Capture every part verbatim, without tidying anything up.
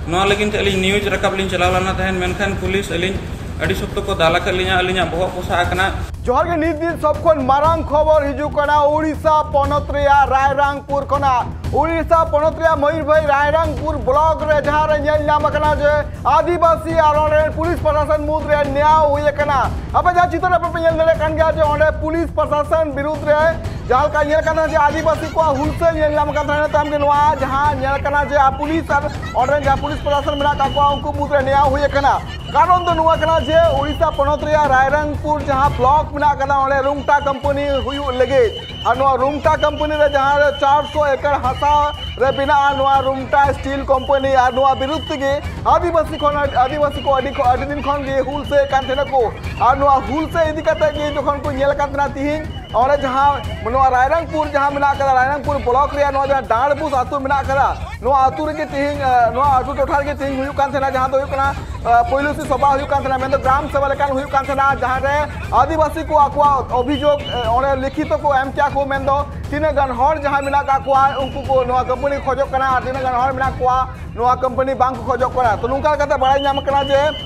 ᱱᱚᱣᱟ ᱞᱟᱹᱜᱤᱫ ᱛᱮ ᱟᱹᱞᱤᱧ ᱱᱤᱭᱩᱡᱽ ᱨᱟᱠᱟᱵ ᱞᱤᱧ ᱪᱟᱞᱟᱣ ᱞᱮᱱᱟ ᱛᱟᱦᱮᱸᱫ, ᱢᱮᱱᱠᱷᱟᱱ ᱯᱩᱞᱤᱥ ᱟᱹᱞᱤᱧ ᱟᱹᱰᱤ ᱥᱚᱠᱛᱚ ᱠᱚ ᱫᱟᱞ ᱟᱠᱟᱫ ᱞᱤᱧᱟ, ᱟᱹᱞᱤᱧᱟᱜ ᱵᱚᱦᱚᱜ ᱯᱚᱥᱟᱜ ᱟᱠᱟᱱᱟ᱾ ᱡᱚᱦᱟᱨ ᱜᱮ, ᱱᱤᱛ ᱫᱤᱱ ᱥᱚᱵ ᱠᱷᱚᱱ ᱢᱟᱨᱟᱝ ᱠᱷᱚᱵᱚᱨ ᱦᱤᱡᱩᱜ ᱠᱟᱱᱟ ᱳᱰᱤᱥᱟ ᱯᱚᱱᱚᱛ ᱨᱮᱭᱟᱜ ᱨᱟᱭᱨᱟᱝᱯᱩᱨ ᱠᱷᱚᱱᱟᱜ᱾ ᱳᱰᱤᱥᱟ ᱯᱚᱱᱚᱛ ᱨᱮᱭᱟᱜ ᱢᱚᱭᱩᱨᱵᱷᱚᱸᱡᱽ ᱨᱟᱭᱨᱟᱝᱯᱩᱨ ᱵᱞᱚᱠ ᱨᱮ ᱡᱟᱦᱟᱸ ᱨᱮ ᱧᱮᱞ ᱧᱟᱢ ᱟᱠᱟᱱᱟ ᱡᱮ ᱟᱹᱫᱤᱵᱟᱹᱥᱤ ᱟᱨ ᱚᱸᱰᱮ ᱨᱮᱱ ᱯᱩᱞᱤᱥ ᱯᱨᱚᱥᱟᱥᱚᱱ ᱢᱩᱫᱽ ᱨᱮ ᱱᱮᱭᱟᱣ ᱦᱩᱭ ᱟᱠᱟᱱᱟ᱾ ᱟᱯᱮ ᱡᱟᱦᱟᱸ ᱪᱤᱛᱟᱹᱨ ᱟᱯᱮ ᱯᱮ ᱧᱮᱞ ᱫᱟᱲᱮᱭᱟᱜ ᱠᱟᱱ ᱜᱮᱭᱟ ᱡᱮ ᱚᱸᱰᱮ ᱯᱩᱞᱤᱥ ᱯᱨᱚᱥᱟᱥᱚᱱ ᱵᱤᱨᱩᱫᱽ ᱨᱮ ᱡᱟᱦᱟᱸ ᱞᱮᱠᱟ ᱧᱮᱞ ᱠᱟᱱᱟ ᱡᱮ ᱟᱹᱫᱤᱵᱟᱹᱥᱤ ᱠᱚᱣᱟᱜ ᱦᱩᱞᱥᱟᱹᱭ ᱧᱮᱞ ᱧᱟᱢ ᱠᱟᱱ ᱛᱟᱦᱮᱱᱟ, ᱛᱟᱭᱚᱢ ᱜᱮ ᱱᱚᱣᱟ ᱡᱟᱦᱟᱸ ᱧᱮᱞ ᱠᱟᱱᱟ ᱡᱮ ᱟᱨ ᱯᱩᱞᱤᱥ ᱟᱨ ᱚᱸᱰᱮ ᱨᱮᱱ ᱡᱟᱦᱟᱸ ᱯᱩᱞᱤᱥ ᱯᱨᱚᱥᱟᱥᱚᱱ ᱢᱮᱱᱟᱜ ᱟᱠᱟᱫ ᱠᱚᱣᱟ ᱩᱱᱠᱩ ᱢᱩᱫᱽ ᱨᱮ ᱱᱮᱭᱟᱣ ᱦᱩᱭ ᱟᱠᱟᱱᱟ᱾ ᱠᱟᱨᱚᱱ ᱫᱚ ᱱᱚᱣᱟ ᱠᱟᱱᱟ ᱡᱮ ᱳᱰᱤᱥᱟ ᱯᱚᱱᱚᱛ ᱨᱮᱭᱟᱜ ᱨᱟᱭᱨᱚᱝᱯᱩᱨ ᱡᱟᱦᱟᱸ ᱵᱞᱚᱠ ᱢᱮᱱᱟᱜ ᱟᱠᱟᱫᱟ, ᱚᱸᱰᱮ ᱨᱩᱝᱴᱟ ᱠᱳᱢᱯᱟᱱᱤ ᱦᱩᱭᱩᱜ ᱞᱟᱹᱜᱤᱫ, ᱟᱨ ᱱᱚᱣᱟ ᱨᱩᱝᱴᱟ ᱠᱳᱢᱯᱟᱱᱤ ᱨᱮ ᱡᱟᱦᱟᱸ ᱨᱮ ᱪᱟᱨᱥᱚ ᱮᱠᱚᱨ ᱦᱟᱥᱟ ᱨᱮ ᱵᱮᱱᱟᱜᱼᱟ ᱱᱚᱣᱟ ᱨᱩᱝᱴᱟ ᱥᱴᱤᱞ ᱠᱳᱢᱯᱟᱱᱤ, ᱟᱨ ᱱᱚᱣᱟ ᱵᱤᱨᱩᱫᱽ ᱛᱮᱜᱮ ᱟᱹᱫᱤᱵᱟᱹᱥᱤ ᱠᱷᱚᱱ, ᱟᱹᱫᱤᱵᱟᱹᱥᱤ ᱠᱚ ᱟᱹᱰᱤ ᱠᱷᱚ-, ᱟᱹᱰᱤ ᱫᱤᱱ ᱠᱷᱚᱱ ᱜᱮ ᱦᱩᱞᱥᱟᱹᱭ ᱠᱟᱱ ᱛᱟᱦᱮᱱᱟ ᱠᱚ᱾ ᱟᱨ ᱱᱚᱣᱟ ᱦᱩᱞᱥᱟᱹᱭ ᱤᱫᱤ ᱠᱟᱛᱮ ᱜᱮ ᱡᱚᱠᱷᱚᱱ ᱠᱚ ᱧᱮᱞ ᱠᱟᱱ ᱛᱟᱦᱮᱱᱟ ᱛᱤᱦᱤᱧ ᱚᱸᱰᱮ ᱡᱟᱦᱟᱸ ᱱᱚᱣᱟ ᱨᱟᱭᱨᱚᱝᱯᱩᱨ ᱡᱟᱦᱟᱸ ᱢᱮᱱᱟᱜ ᱟᱠᱟᱫᱟ, ᱨᱟᱭᱨᱚᱝᱯᱩᱨ ᱵᱞᱚᱠ ᱨᱮᱭᱟᱜ ᱱᱚᱣᱟ ᱡᱟᱦᱟᱸ ᱰᱟᱸᱰᱵᱩᱥ ᱟᱹᱛᱩ ᱢᱮᱱᱟᱜ ᱟᱠᱟᱫᱟ, ᱱᱚᱣᱟ ᱟᱹᱛᱩ ᱨᱮᱜᱮ ᱛᱤᱦᱤᱧ, ᱮ, ᱱᱚᱣᱟ ᱟᱹᱛᱩ ᱴᱚᱴᱷᱟ ᱨᱮᱜᱮ ᱛᱤᱦᱤᱧ ᱦᱩᱭᱩᱜ ᱠᱟᱱ ᱛᱟᱦᱮᱱᱟ, ᱡᱟᱦᱟᱸ ᱫᱚ ᱦᱩᱭᱩᱜ ᱠᱟᱱᱟ, ᱮ, ᱯᱩᱭᱞᱩ ᱥᱮ ᱥᱚᱵᱷᱟ ᱦᱩᱭᱩᱜ ᱠᱟᱱ ᱛᱟᱦᱮᱱᱟ, ᱢᱮᱱᱫᱚ ᱜᱨᱟᱢ ᱥᱚᱵᱷᱟ ᱞᱮᱠᱟᱱ ᱦᱩᱭᱩᱜ ᱠᱟᱱ ᱛᱟᱦᱮᱱᱟ, ᱡᱟᱦᱟᱸ ᱨᱮ ᱟᱹᱫᱤᱵᱟᱹᱥᱤ ᱠᱚ ᱟᱠᱚᱣᱟᱜ ᱚᱵᱷᱤᱡᱳᱜᱽ, ᱮ, ᱚᱸᱰᱮ ᱞᱤᱠᱷᱤᱛᱚ ᱠᱚ ᱮᱢ ᱠᱮᱜᱼᱟ ᱠᱚ, ᱢᱮᱱᱫᱚ ᱛᱤᱱᱟᱹᱜ ᱜᱟᱱ ᱦᱚᱲ ᱡᱟᱦᱟᱸᱭ ᱢᱮᱱᱟᱜ ᱠᱟᱜ ᱠᱚᱣᱟ ᱩᱱᱠᱩ ᱠᱚ ᱱᱚᱣᱟ ᱠᱳᱢᱯᱟᱱᱤ ᱠᱚ ᱠᱷᱚᱡᱚᱜ ᱠᱟᱱᱟ ᱟᱨ ᱛᱤᱱᱟᱹᱜ ᱜᱟᱱ ᱦᱚᱲ ᱢᱮᱱᱟᱜ ᱠᱚᱣᱟ ᱱᱚᱣᱟ ᱠᱳᱢᱯᱟᱱᱤ ᱵᱟᱝ ᱠᱚ ᱠᱷᱚᱡᱚᱜ ᱠᱟᱱᱟ᱾ ᱛᱚ ᱱᱚᱝᱠᱟ ᱞᱮᱠᱟᱛᱮ ᱵᱟᱲᱟᱭ ᱧᱟᱢ ᱠᱟᱱᱟ ᱡᱮ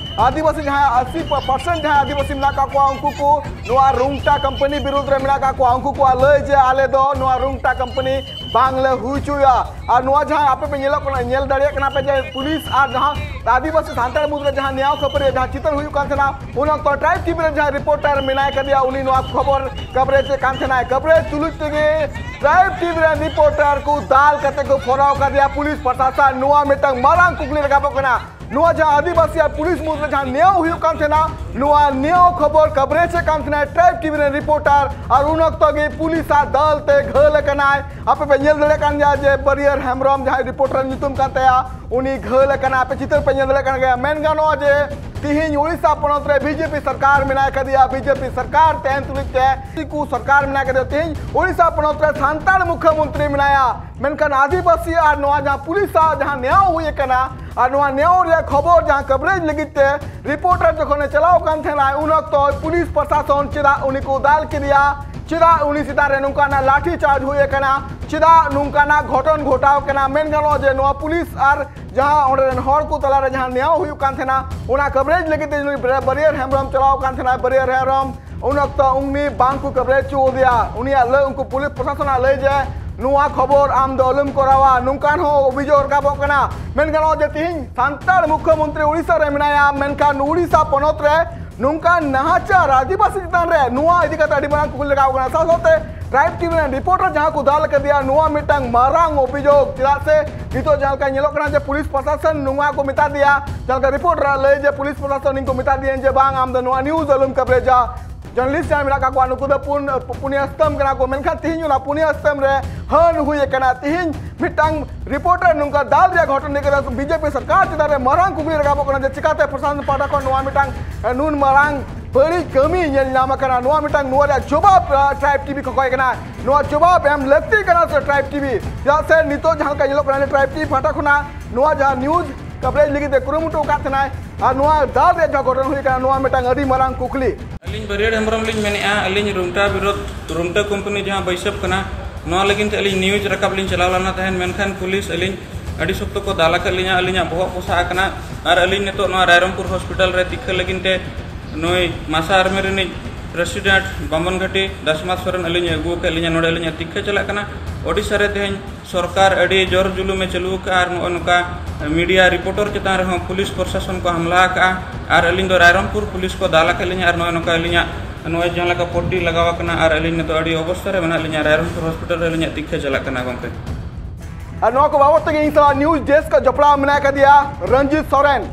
ᱟᱹᱫᱤᱵᱟᱹᱥᱤ ᱡᱟᱦᱟᱸᱭ ᱟᱥᱤ ᱯᱟᱨᱥᱮᱱᱴ ᱡᱟᱦᱟᱸᱭ ᱟᱹᱫᱤᱵᱟᱹᱥᱤ ᱢᱮᱱᱟᱜ ᱠᱟᱜ ᱠᱚᱣᱟ ᱩᱱᱠᱩ ᱠᱚ ᱱᱚᱣᱟ ᱨᱩᱝᱴᱟ ᱠᱳᱢᱯᱟᱱᱤ ᱵᱤᱨᱩᱫᱽ ᱨᱮ ᱢᱮᱱᱟᱜ ᱠᱟᱜ ᱠᱚᱣᱟ, ᱩᱱᱠᱩ ᱠᱚᱣᱟᱜ ᱞᱟᱹᱭ ᱡᱮ ᱟᱞᱮ ᱫᱚ ᱱᱚᱣᱟ ᱨᱩᱝᱴᱟ ᱠᱳᱢᱯᱟᱱᱤ ᱵᱟᱝᱞᱮ ᱦᱩᱭ ᱦᱚᱪᱚᱭᱟ᱾ ᱟᱨ ᱱᱚᱣᱟ ᱡᱟᱦᱟᱸ ᱟᱯᱮ ᱯᱮ ᱧᱮᱞᱚᱜ ᱠᱟᱱᱟ, ᱧᱮᱞ ᱫᱟᱲᱮᱭᱟᱜ ᱠᱟᱱᱟ ᱯᱮ ᱡᱮ ᱯᱩᱞᱤᱥ ᱟᱨ ᱡᱟᱦᱟᱸ ᱟᱹᱫᱤᱵᱟᱹᱥᱤ ᱥᱟᱱᱛᱟᱲ ᱢᱩᱫᱽᱨᱮ ᱡᱟᱦᱟᱸ ᱱᱮᱭᱟᱣ ᱠᱷᱟᱹᱯᱟᱹᱨᱤ ᱡᱟᱦᱟᱸ ᱪᱤᱛᱟᱹᱨ ᱦᱩᱭᱩᱜ ᱠᱟᱱ ᱛᱟᱦᱮᱱᱟ, ᱩᱱ ᱚᱠᱛᱚ ᱴᱨᱟᱭᱤᱵᱽ ᱴᱤᱵᱷᱤ ᱨᱮ ᱡᱟᱦᱟᱸᱭ ᱨᱤᱯᱳᱨᱴᱟᱨ ᱢᱮᱱᱟᱭ ᱠᱟᱫᱮᱭᱟ, ᱩᱱᱤ ᱱᱚᱣᱟ ᱠᱷᱚᱵᱚᱨ ᱠᱟᱵᱷᱨᱮᱡᱽ ᱮᱫ ᱠᱟᱱ ᱛᱟᱦᱮᱱᱟᱭ᱾ ᱠᱟᱵᱷᱨᱮᱡᱽ ᱛᱩᱞᱩᱡ ᱛᱮᱜᱮ ᱴᱨᱟᱭᱤᱵᱽ ᱴᱤᱵᱷᱤ ᱨᱮᱱ ᱨᱤᱯᱳᱨᱴᱟᱨ ᱠᱚ ᱫᱟᱞ ᱠᱟᱛᱮ ᱠᱚ ᱯᱷᱚᱨᱟᱣ ᱠᱟᱫᱮᱭᱟ ᱯᱩᱞᱤᱥ ᱯᱨᱚᱥᱟᱥᱚᱱ᱾ ᱱᱚᱣᱟ ᱢᱤᱫᱴᱟᱝ ᱢᱟᱨᱟᱝ ᱠᱩᱠᱞᱤ ᱨᱟᱠᱟᱵᱚᱜ ᱠᱟᱱᱟ᱾ ᱱᱚᱣᱟ ᱡᱟᱦᱟᱸ ᱟᱹᱫᱤᱵᱟᱹᱥᱤ ᱟᱨ ᱯᱩᱞᱤᱥ ᱢᱩᱫᱽᱨᱮ ᱡᱟᱦᱟᱸ ᱱᱮᱭᱟᱣ ᱦᱩᱭᱩᱜ ᱠᱟᱱ ᱛᱟᱦᱮᱱᱟ, ᱱᱚᱣᱟ ᱱᱮᱭᱟᱣ ᱠᱷᱚᱵᱚᱨ ᱠᱟᱵᱷᱨᱮᱡᱽ ᱮᱫ ᱠᱟᱱ ᱛᱟᱦᱮᱱᱟᱭ ᱴᱨᱟᱭᱤᱵᱽ ᱴᱤᱵᱷᱤ ᱨᱮᱱ ᱨᱤᱯᱳᱨᱴᱟᱨ, ᱟᱨ ᱩᱱ ᱚᱠᱛᱚ ᱜᱮ ᱯᱩᱞᱤᱥ ᱟᱜ ᱫᱟᱞ ᱛᱮ ᱜᱷᱟᱹᱞ ᱟᱠᱟᱱᱟᱭ᱾ ᱟᱯᱮ ᱯᱮ ᱧᱮᱞ ᱫᱟᱲᱮᱭᱟᱜ ᱠᱟᱱ ᱜᱮᱭᱟ ᱡᱮ ᱵᱟᱹᱨᱭᱟᱹᱨ ᱦᱮᱢᱵᱨᱚᱢ ᱡᱟᱦᱟᱸᱭ ᱨᱤᱯᱳᱨᱴᱟᱨ ᱧᱩᱛᱩᱢ ᱠᱟᱱ ᱛᱟᱭᱟ, ᱩᱱᱤ ᱜᱷᱟᱹᱞ ᱟᱠᱟᱱᱟ᱾ ᱟᱯᱮ ᱪᱤᱛᱟᱹᱨ ᱯᱮ ᱧᱮᱞ ᱫᱟᱲᱮᱭᱟᱜ ᱠᱟᱱ ᱜᱮᱭᱟ᱾ ᱢᱮᱱ ᱜᱟᱱᱚᱜᱼᱟ ᱡᱮ ᱛᱤᱦᱤᱧ ᱳᱰᱤᱥᱟ ᱯᱚᱱᱚᱛ ᱨᱮ ᱵᱤᱡᱮᱯᱤ ᱥᱚᱨᱠᱟᱨ ᱢᱮᱱᱟᱭ ᱠᱟᱫᱮᱭᱟ, ᱵᱤᱡᱮᱯᱤ ᱥᱚᱨᱠᱟᱨ ᱛᱟᱦᱮᱱ ᱛᱩᱞᱩᱡ ᱛᱮ ᱠᱚ ᱥᱚᱨᱠᱟᱨ ᱢᱮᱱᱟᱭ ᱠᱟᱫᱮᱭᱟ᱾ ᱛᱤᱦᱤᱧ ᱳᱰᱤᱥᱟ ᱯᱚᱱᱚᱛ ᱨᱮ ᱥᱟᱱᱛᱟᱲ ᱢᱩᱠᱷᱭᱚᱢᱚᱱᱛᱨᱤ ᱢᱮᱱᱟᱭᱟ, ᱢᱮᱱᱠᱷᱟᱱ ᱟᱹᱫᱤᱵᱟᱹᱥᱤ ᱟᱨ ᱱᱚᱣᱟ ᱡᱟᱦᱟᱸ ᱯᱩᱞᱤᱥ ᱟᱜ ᱡᱟᱦᱟᱸ ᱱᱮᱭᱟᱣ ᱦᱩᱭ ᱟᱠᱟᱱᱟ, ᱟᱨ ᱱᱚᱣᱟ ᱱᱮᱭᱟᱣ ᱨᱮᱭᱟᱜ ᱠᱷᱚᱵᱚᱨ ᱡᱟᱦᱟᱸ ᱠᱟᱵᱷᱨᱮᱡᱽ ᱞᱟᱹᱜᱤᱫ ᱛᱮ ᱨᱤᱯᱳᱨᱴᱟᱨ ᱡᱚᱠᱷᱚᱱᱮ ᱪᱟᱞᱟᱣ ᱠᱟᱱ ᱛᱟᱦᱮᱱᱟ, ᱩᱱ ᱚᱠᱛᱚ ᱯᱩᱞᱤᱥ ᱯᱨᱚᱥᱟᱥᱚᱱ ᱪᱮᱫᱟᱜ ᱩᱱᱤ ᱠᱚ ᱫᱟᱞ ᱠᱮᱫᱮᱭᱟ, ᱪᱮᱫᱟᱜ ᱩᱱᱤ ᱪᱮᱛᱟᱱ ᱨᱮ ᱱᱚᱝᱠᱟᱱᱟᱜ ᱞᱟᱴᱷᱤ ᱪᱟᱨᱡᱽ ᱦᱩᱭ ᱟᱠᱟᱱᱟ, ᱪᱮᱫᱟᱜ ᱱᱚᱝᱠᱟᱱᱟᱜ ᱜᱷᱚᱴᱚᱱ ᱜᱷᱚᱴᱟᱣ ᱠᱟᱱᱟ? ᱢᱮᱱ ᱜᱟᱱᱚᱜᱼᱟ ᱡᱮ ᱱᱚᱣᱟ ᱯᱩᱞᱤᱥ ᱟᱨ ᱡᱟᱦᱟᱸ ᱚᱸᱰᱮ ᱨᱮᱱ ᱦᱚᱲ ᱠᱚ ᱛᱟᱞᱟᱨᱮ ᱡᱟᱦᱟᱸ ᱱᱮᱭᱟᱣ ᱦᱩᱭᱩᱜ ᱠᱟᱱ ᱛᱟᱦᱮᱱᱟ, ᱚᱱᱟ ᱠᱟᱵᱷᱨᱮᱡᱽ ᱞᱟᱹᱜᱤᱫ ᱛᱮ ᱱᱩᱭ ᱵᱟᱨᱤᱭᱟᱨ ᱦᱮᱢᱵᱨᱚᱢ ᱪᱟᱞᱟᱣ ᱠᱟᱱ ᱛᱟᱦᱮᱱᱟ᱾ ᱵᱟᱨᱤᱭᱟᱨ ᱦᱮᱢᱵᱨᱚᱢ ᱩᱱ ᱚᱠᱛᱚ ᱩᱱᱤ ᱵᱟᱝ ᱠᱚ ᱠᱟᱵᱷᱨᱮᱡᱽ ᱦᱚᱪᱚ ᱟᱫᱮᱭᱟ᱾ ᱩᱱᱤᱭᱟᱜ ᱞᱟᱹᱭ, ᱩᱱᱠᱩ ᱯᱩᱞᱤᱥ ᱯᱨᱚᱥᱟᱥᱚᱱᱟᱜ ᱞᱟᱹᱭ ᱡᱮ ᱱᱚᱣᱟ ᱠᱷᱚᱵᱚᱨ ᱟᱢ ᱫᱚ ᱟᱞᱚᱢ ᱠᱚᱨᱟᱣᱟ, ᱱᱚᱝᱠᱟᱱ ᱦᱚᱸ ᱚᱵᱷᱤᱡᱳᱜᱽ ᱨᱟᱠᱟᱵᱚᱜ ᱠᱟᱱᱟ᱾ ᱢᱮᱱ ᱜᱟᱱᱚᱜᱼᱟ ᱡᱮ ᱛᱤᱦᱤᱧ ᱥᱟᱱᱛᱟᱲ ᱢᱩᱠᱷᱭᱚᱢᱚᱱᱛᱨᱤ ᱩᱲᱤᱥᱥᱟ ᱨᱮ ᱢᱮᱱᱟᱭᱟ, ᱢᱮᱱᱠᱷᱟᱱ ᱩᱲᱤᱥᱥᱟ ᱯᱚᱱᱚᱛ ᱨᱮ ᱱᱚᱝᱠᱟᱱ ᱱᱟᱦᱟᱪᱟᱨ ᱟᱹᱫᱤᱵᱟᱹᱥᱤ ᱪᱮᱛᱟᱱ ᱨᱮ, ᱱᱚᱣᱟ ᱤᱫᱤ ᱠᱟᱛᱮ ᱟᱹᱰᱤ ᱢᱟᱨᱟᱝ ᱠᱩᱠᱞᱤ ᱨᱟᱠᱟᱵ ᱠᱟᱱᱟ᱾ ᱥᱟᱶ ᱥᱟᱶᱛᱮ ᱴᱨᱟᱭᱤᱵᱽ ᱴᱤᱵᱷᱤ ᱨᱮᱱ ᱨᱤᱯᱳᱨᱴᱟᱨ ᱡᱟᱦᱟᱸ ᱠᱚ ᱫᱟᱞ ᱠᱮᱫᱮᱭᱟ, ᱱᱚᱣᱟ ᱢᱤᱫᱴᱟᱝ ᱢᱟᱨᱟᱝ ᱚᱵᱷᱤᱡᱳᱜᱽ᱾ ᱪᱮᱫᱟᱜ ᱥᱮ ᱱᱤᱛᱚᱜ ᱡᱟᱦᱟᱸ ᱞᱮᱠᱟ ᱧᱮᱞᱚᱜ ᱠᱟᱱᱟ ᱡᱮ ᱯᱩᱞᱤᱥ ᱯᱨᱚᱥᱟᱥᱚᱱ ᱱᱚᱣᱟ ᱠᱚ ᱢᱮᱛᱟ ᱫᱮᱭᱟ, ᱡᱟᱦᱟᱸ ᱞᱮᱠᱟ ᱨᱤᱯᱳᱨᱴᱟᱨᱟᱜ ᱞᱟᱹᱭ ᱡᱮ ᱯᱩᱞᱤᱥ ᱯᱨᱚᱥᱟᱥᱚᱱ ᱤᱧ ᱠᱚ ᱢᱮᱛᱟ ᱫᱤᱧᱟ ᱡᱮ ᱵᱟᱝ, ᱟᱢ ᱫᱚ ᱱᱚᱣᱟ ᱱᱤᱭᱩᱡᱽ ᱟᱞᱚᱢ ᱠᱟᱵᱷᱨᱮᱡᱟ᱾ ᱡᱟᱨᱱᱟᱞᱤᱥᱴ ᱡᱟᱦᱟᱸᱭ ᱢᱮᱱᱟᱜ ᱠᱟᱜ ᱠᱚᱣᱟ, ᱱᱩᱠᱩ ᱫᱚ ᱯᱩᱱ, ᱯᱩᱱᱭᱟ ᱥᱛᱚᱢ ᱠᱟᱱᱟ ᱠᱚ, ᱢᱮᱱᱠᱷᱟᱱ ᱛᱤᱦᱤᱧ ᱚᱱᱟ ᱯᱩᱱᱭᱟ ᱥᱛᱚᱢ ᱨᱮ ᱦᱟᱹᱱ ᱦᱩᱭ ᱟᱠᱟᱱᱟ᱾ ᱛᱤᱦᱤᱧ ᱢᱤᱫᱴᱟᱝ ᱨᱤᱯᱳᱨᱴᱟᱨ ᱱᱚᱝᱠᱟ ᱫᱟᱞ ᱨᱮᱭᱟᱜ ᱜᱷᱚᱴᱚᱱ ᱤᱫᱤ ᱠᱟᱛᱮ ᱵᱤᱡᱮᱯᱤ ᱥᱚᱨᱠᱟᱨ ᱪᱮᱛᱟᱱ ᱨᱮ ᱢᱟᱨᱟᱝ ᱠᱩᱠᱞᱤ ᱨᱟᱠᱟᱵᱚᱜ ᱠᱟᱱᱟ ᱡᱮ ᱪᱤᱠᱟᱛᱮ ᱯᱨᱚᱥᱟᱥᱚᱱ ᱯᱟᱦᱴᱟ ᱠᱷᱚᱱ ᱱᱚᱣᱟ ᱢᱤᱫᱴᱟᱝ, ᱮ, ᱱᱩᱱ ᱢᱟᱨᱟᱝ ᱵᱟᱹᱲᱤᱡ ᱠᱟᱹᱢᱤ ᱧᱮᱞ ᱧᱟᱢ ᱟᱠᱟᱱᱟ᱾ ᱱᱚᱣᱟ ᱢᱤᱫᱴᱟᱝ, ᱱᱚᱣᱟ ᱨᱮᱭᱟᱜ ᱡᱚᱵᱟᱵ, ᱮ, ᱴᱨᱟᱭᱤᱵᱽ ᱴᱤᱵᱷᱤ ᱠᱷᱚᱠᱚᱭ ᱠᱟᱱᱟ᱾ ᱱᱚᱣᱟ ᱡᱚᱵᱟᱵ ᱮᱢ ᱞᱟᱹᱠᱛᱤ ᱠᱟᱱᱟ ᱥᱮ ᱴᱨᱟᱭᱤᱵᱽ ᱴᱤᱵᱷᱤ? ᱪᱮᱫᱟᱜ ᱥᱮ ᱱᱤᱛᱚᱜ ᱡᱟᱦᱟᱸ ᱞᱮᱠᱟ ᱧᱮᱞᱚᱜ ᱠᱟᱱᱟ, ᱴᱨᱟᱭᱤᱵᱽ ᱴᱤᱵᱷᱤ ᱯᱟᱦᱴᱟ ᱠᱷᱚᱱᱟᱜ ᱱᱚᱣᱟ ᱡᱟᱦᱟᱸ ᱱᱤᱭᱩᱡᱽ ᱠᱟᱵᱷᱨᱮᱡᱽ ᱞᱟᱹᱜᱤᱫ ᱛᱮ ᱠᱩᱨᱩᱢᱩᱴᱩ ᱟᱠᱟᱫ ᱛᱟᱦᱮᱱᱟᱭ ᱟᱨ ᱱᱚᱣᱟ ᱫᱟᱞ ᱨᱮᱭᱟᱜ ᱡᱟᱦᱟᱸ ᱜᱷᱚᱴᱚᱱ ᱦᱩᱭ ᱟᱠᱟᱱᱟ, ᱱᱚᱣᱟ ᱢᱤᱫᱴᱟᱝ ᱟᱹᱰᱤ ᱢᱟᱨᱟᱝ ᱠᱩᱠᱞᱤ᱾ ᱟᱹᱞᱤᱧ ᱵᱟᱹᱨᱭᱟᱹᱲ ᱦᱮᱢᱵᱨᱚᱢ ᱞᱤᱧ ᱢᱮᱱᱮᱫᱼᱟ᱾ ᱟᱹᱞᱤᱧ ᱨᱩᱢᱴᱟ ᱵᱤᱨᱳᱫᱷ, ᱨᱩᱢᱴᱟ ᱠᱳᱢᱯᱟᱱᱤ ᱡᱟᱦᱟᱸ ᱵᱟᱹᱭᱥᱟᱹᱵ ᱠᱟᱱᱟ, ᱱᱚᱣᱟ ᱞᱟᱹᱜᱤᱫ ᱛᱮ ᱟᱹᱞᱤᱧ ᱱᱤᱭᱩᱡᱽ ᱨᱟᱠᱟᱵ ᱞᱤᱧ ᱪᱟᱞᱟᱣ ᱞᱮᱱᱟ ᱛᱟᱦᱮᱸᱫ, ᱢᱮᱱᱠᱷᱟᱱ ᱯᱩᱞᱤᱥ ᱟᱹᱞᱤᱧ ᱟᱹᱰᱤ ᱥᱚᱠᱛᱚ ᱠᱚ ᱫᱟᱞ ᱟᱠᱟᱫ ᱞᱤᱧᱟ᱾ ᱟᱹᱞᱤᱧᱟᱜ ᱵᱚᱦᱚᱜ ᱯᱚᱥᱟᱜ ᱟᱠᱟᱱᱟ ᱟᱨ ᱟᱹᱞᱤᱧ ᱱᱤᱛᱚᱜ ᱱᱚᱣᱟ ᱨᱟᱭᱨᱚᱝᱯᱩᱨ ᱦᱚᱥᱯᱤᱴᱟᱞ ᱨᱮ ᱛᱤᱠᱷᱟᱹ ᱞᱟᱹᱜᱤᱫ ᱛᱮ ᱱᱩᱭ ᱢᱟᱥᱟ ᱟᱨᱢᱤ ᱨᱤᱱᱤᱡ ᱯᱨᱮᱥᱤᱰᱮᱱᱴ ᱵᱟᱢᱚᱱ ᱜᱷᱟᱴᱤ ᱫᱟᱥᱢᱟᱛ ᱥᱚᱨᱮᱱ ᱟᱹᱞᱤᱧ ᱮ ᱟᱹᱜᱩ ᱟᱠᱟᱫ ᱞᱤᱧᱟ᱾ ᱱᱚᱰᱮ ᱟᱹᱞᱤᱧᱟᱜ ᱛᱤᱠᱷᱟᱹ ᱪᱟᱞᱟᱜ ᱠᱟᱱᱟ᱾ ᱳᱰᱤᱥᱟ ᱨᱮ ᱛᱮᱦᱮᱧ ᱥᱚᱨᱠᱟᱨ ᱟᱹᱰᱤ ᱡᱳᱨ ᱡᱩᱞᱩᱢᱮ ᱪᱟᱹᱞᱩ ᱟᱠᱟᱫᱼᱟ ᱟᱨ ᱱᱚᱜᱼᱚᱭ ᱱᱚᱝᱠᱟ ᱢᱤᱰᱤᱭᱟ ᱨᱤᱯᱳᱨᱴᱟᱨ ᱪᱮᱛᱟᱱ ᱨᱮᱦᱚᱸ ᱯᱩᱞᱤᱥ ᱯᱨᱚᱥᱟᱥᱚᱱ ᱠᱚ ᱦᱟᱢᱞᱟ ᱟᱠᱟᱫᱼᱟ ᱟᱨ ᱟᱹᱞᱤᱧ ᱫᱚ ᱨᱟᱭᱨᱚᱝᱯᱩᱨ ᱯᱩᱞᱤᱥ ᱠᱚ ᱫᱟᱞ ᱟᱠᱟᱫ ᱞᱤᱧᱟ ᱟᱨ ᱱᱚᱜᱼᱚᱭ ᱱᱚᱝᱠᱟ ᱟᱹᱞᱤᱧᱟᱜ ᱱᱚᱜᱼᱚᱭ ᱡᱟᱦᱟᱸ ᱞᱮᱠᱟ ᱯᱚᱴᱴᱤ ᱞᱟᱜᱟᱣ ᱟᱠᱟᱱᱟ ᱟᱨ ᱟᱹᱞᱤᱧ ᱱᱤᱛᱚᱜ ᱟᱹᱰᱤ ᱚᱵᱚᱥᱛᱟ ᱨᱮ ᱢᱮᱱᱟᱜ ᱞᱤᱧᱟ᱾ ᱨᱟᱭᱨᱚᱝᱯᱩᱨ ᱦᱚᱥᱯᱤᱴᱟᱞ ᱨᱮ ᱟᱹᱞᱤᱧᱟᱜ ᱛᱤᱠᱷᱟᱹ ᱪᱟᱞᱟᱜ ᱠᱟᱱᱟ ᱜᱚᱢᱠᱮ᱾ ᱟᱨ ᱱᱚᱣᱟ ᱠᱚ ᱵᱟᱵᱚᱫ ᱛᱮᱜᱮ ᱤᱧ ᱥᱟᱞᱟᱜ ᱱᱤᱭᱩᱡᱽ ᱰᱮᱥᱠ ᱡᱚᱯᱲᱟᱣ ᱢᱮᱱᱟᱭ ᱠᱟᱫᱮᱭᱟ ᱨᱚᱧᱡᱤᱛ ᱥᱚᱨᱮᱱ᱾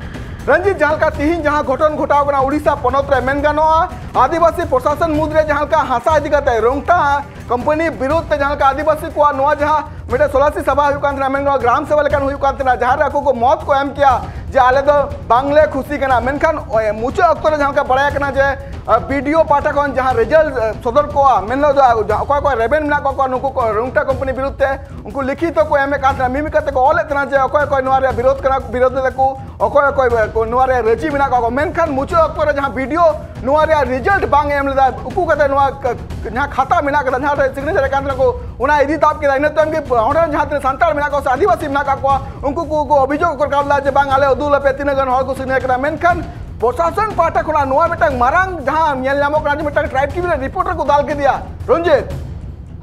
ᱨᱚᱧᱡᱤᱛ, ᱡᱟᱦᱟᱸ ᱞᱮᱠᱟ ᱛᱤᱦᱤᱧ ᱡᱟᱦᱟᱸ ᱜᱷᱚᱴᱚᱱ ᱜᱷᱚᱴᱟᱣ ᱠᱟᱱᱟ ᱩᱲᱤᱥᱥᱟ ᱯᱚᱱᱚᱛ ᱨᱮ, ᱢᱮᱱ ᱜᱟᱱᱚᱜᱼᱟ ᱟᱹᱫᱤᱵᱟᱹᱥᱤ ᱯᱨᱚᱥᱟᱥᱚᱱ ᱢᱩᱫᱽᱨᱮ ᱡᱟᱦᱟᱸ ᱞᱮᱠᱟ ᱦᱟᱥᱟ ᱤᱫᱤ ᱠᱟᱛᱮ ᱨᱚᱝᱴᱟ ᱠᱳᱢᱯᱟᱱᱤ ᱵᱤᱨᱩᱫᱷ ᱛᱮ ᱡᱟᱦᱟᱸ ᱞᱮᱠᱟ ᱟᱹᱫᱤᱵᱟᱹᱥᱤ ᱠᱚᱣᱟᱜ ᱱᱚᱣᱟ ᱡᱟᱦᱟᱸ ᱢᱤᱫᱴᱮᱱ ᱥᱚᱞᱟᱥᱤ ᱥᱟᱵᱷᱟ ᱦᱩᱭᱩᱜ ᱠᱟᱱ ᱛᱟᱦᱮᱱᱟ, ᱢᱮᱱ ᱜᱟᱱᱚᱜᱼᱟ ᱜᱨᱟᱢ ᱥᱟᱵᱷᱟ ᱞᱮᱠᱟᱱ ᱦᱩᱭᱩᱜ ᱠᱟᱱ ᱛᱟᱦᱮᱱᱟ, ᱡᱟᱦᱟᱸ ᱨᱮ ᱟᱠᱚ ᱠᱚ ᱢᱚᱛ ᱠᱚ ᱮᱢ ᱠᱮᱭᱟ ᱡᱮ ᱟᱞᱮ ᱫᱚ ᱵᱟᱝᱞᱮ ᱠᱷᱩᱥᱤ ᱠᱟᱱᱟ᱾ ᱢᱮᱱᱠᱷᱟᱱ ᱢᱩᱪᱟᱹᱫ ᱚᱠᱛᱚ ᱨᱮ ᱡᱟᱦᱟᱸ ᱞᱮᱠᱟ ᱵᱟᱲᱟᱭ ᱠᱟᱱᱟ ᱡᱮ ᱵᱤᱰᱤᱳ ᱯᱟᱦᱴᱟ ᱠᱷᱚᱱ ᱡᱟᱦᱟᱸ ᱨᱮᱡᱟᱞᱴ ᱥᱚᱫᱚᱨ ᱠᱚᱜᱼᱟ, ᱢᱮᱱ ᱫᱚ ᱚᱠᱚᱭ ᱚᱠᱚᱭ ᱨᱮᱵᱮᱱ ᱢᱮᱱᱟᱜ ᱠᱚᱣᱟ ᱱᱩᱠᱩ ᱠᱚ ᱨᱩᱝᱴᱟ ᱠᱳᱢᱯᱟᱱᱤ ᱵᱤᱨᱩᱫᱷ ᱛᱮ, ᱩᱱᱠᱩ ᱞᱤᱠᱷᱤᱛ ᱠᱚ ᱮᱢᱮᱫ ᱠᱟᱱ ᱛᱟᱦᱮᱱᱟ, ᱢᱤᱢᱤᱫ ᱠᱟᱛᱮ ᱠᱚ ᱚᱞᱮᱫ ᱛᱟᱦᱮᱱᱟ ᱡᱮ ᱚᱠᱚᱭ ᱚᱠᱚᱭ ᱱᱚᱣᱟ ᱨᱮᱭᱟᱜ ᱵᱤᱨᱳᱫᱷ ᱠᱟᱱᱟ, ᱵᱤᱨᱳᱫᱷ ᱞᱮᱫᱟ ᱠᱚ, ᱚᱠᱚᱭ ᱚᱠᱚᱭ ᱠᱚ ᱱᱚᱣᱟ ᱨᱮ ᱨᱟᱹᱡᱤ ᱢᱮᱱᱟᱜ ᱠᱚᱣᱟ ᱠᱚ᱾ ᱢᱮᱱᱠᱷᱟᱱ ᱢᱩᱪᱟᱹᱫ ᱚᱠᱛᱚ ᱨᱮ ᱡᱟᱦᱟᱸ ᱵᱤᱰᱤᱳ ᱱᱚᱣᱟ ᱨᱮᱭᱟᱜ ᱨᱮᱡᱟᱞᱴ ᱵᱟᱝ ᱮ ᱮᱢ ᱞᱮᱫᱟ, ᱩᱠᱩ ᱠᱟᱛᱮ ᱱᱚᱣᱟ ᱡᱟᱦᱟᱸ ᱠᱷᱟᱛᱟ ᱢᱮᱱᱟᱜ ᱠᱟᱫᱟ, ᱡᱟᱦᱟᱸ ᱨᱮ ᱥᱤᱜᱽᱱᱮᱪᱟᱨ ᱠᱟᱱ ᱛᱟᱦᱮᱱᱟ ᱠᱚ, ᱚᱱᱟ ᱤᱫᱤ ᱛᱟᱵ ᱠᱮᱫᱟ᱾ ᱤᱱᱟᱹ ᱛᱟᱭᱚᱢ ᱜᱮ ᱚᱸᱰᱮ ᱨᱮᱱ ᱡᱟᱦᱟᱸ ᱛᱤᱱᱟᱹᱜ ᱥᱟᱱᱛᱟᱲ ᱢᱮᱱᱟᱜ ᱠᱚᱣᱟ ᱥᱮ ᱟᱹᱫᱤᱵᱟᱹᱥᱤ ᱢᱮᱱᱟᱜ ᱠᱟᱜ ᱠᱚᱣᱟ, ᱩᱱᱠᱩ ᱠᱚ ᱠᱚ ᱚᱵᱷᱤᱡᱳᱜᱽ ᱠᱚ ᱨᱟᱠᱟᱵ ᱞᱮᱫᱟ ᱡᱮ ᱵᱟᱝ, ᱟᱞᱮ ᱩᱫᱩᱜ ᱞᱮᱯᱮ ᱛᱤᱱᱟᱹᱜ ᱜᱟᱱ ᱦᱚᱲ ᱠᱚ ᱥᱤᱜᱽᱱᱮᱪᱟᱨ ᱠᱟᱫᱟ᱾ ᱢᱮᱱᱠᱷᱟᱱ ᱯᱨᱚᱥᱟᱥᱚᱱ ᱯᱟᱦᱴᱟ ᱠᱷᱚᱱᱟᱜ ᱱᱚᱣᱟ ᱢᱤᱫᱴᱟᱝ ᱢᱟᱨᱟᱝ ᱡᱟᱦᱟᱸ ᱧᱮᱞ ᱧᱟᱢᱚᱜ ᱠᱟᱱᱟ ᱡᱮ ᱢᱤᱫᱴᱟᱝ ᱴᱨᱟᱭᱤᱵᱽ ᱴᱤᱵᱷᱤ ᱨᱮ ᱨᱤᱯᱳᱨᱴᱟᱨ ᱠᱚ ᱫᱟᱞ ᱠᱮᱫᱮᱭᱟ᱾ ᱨᱚᱧᱡᱤᱛ,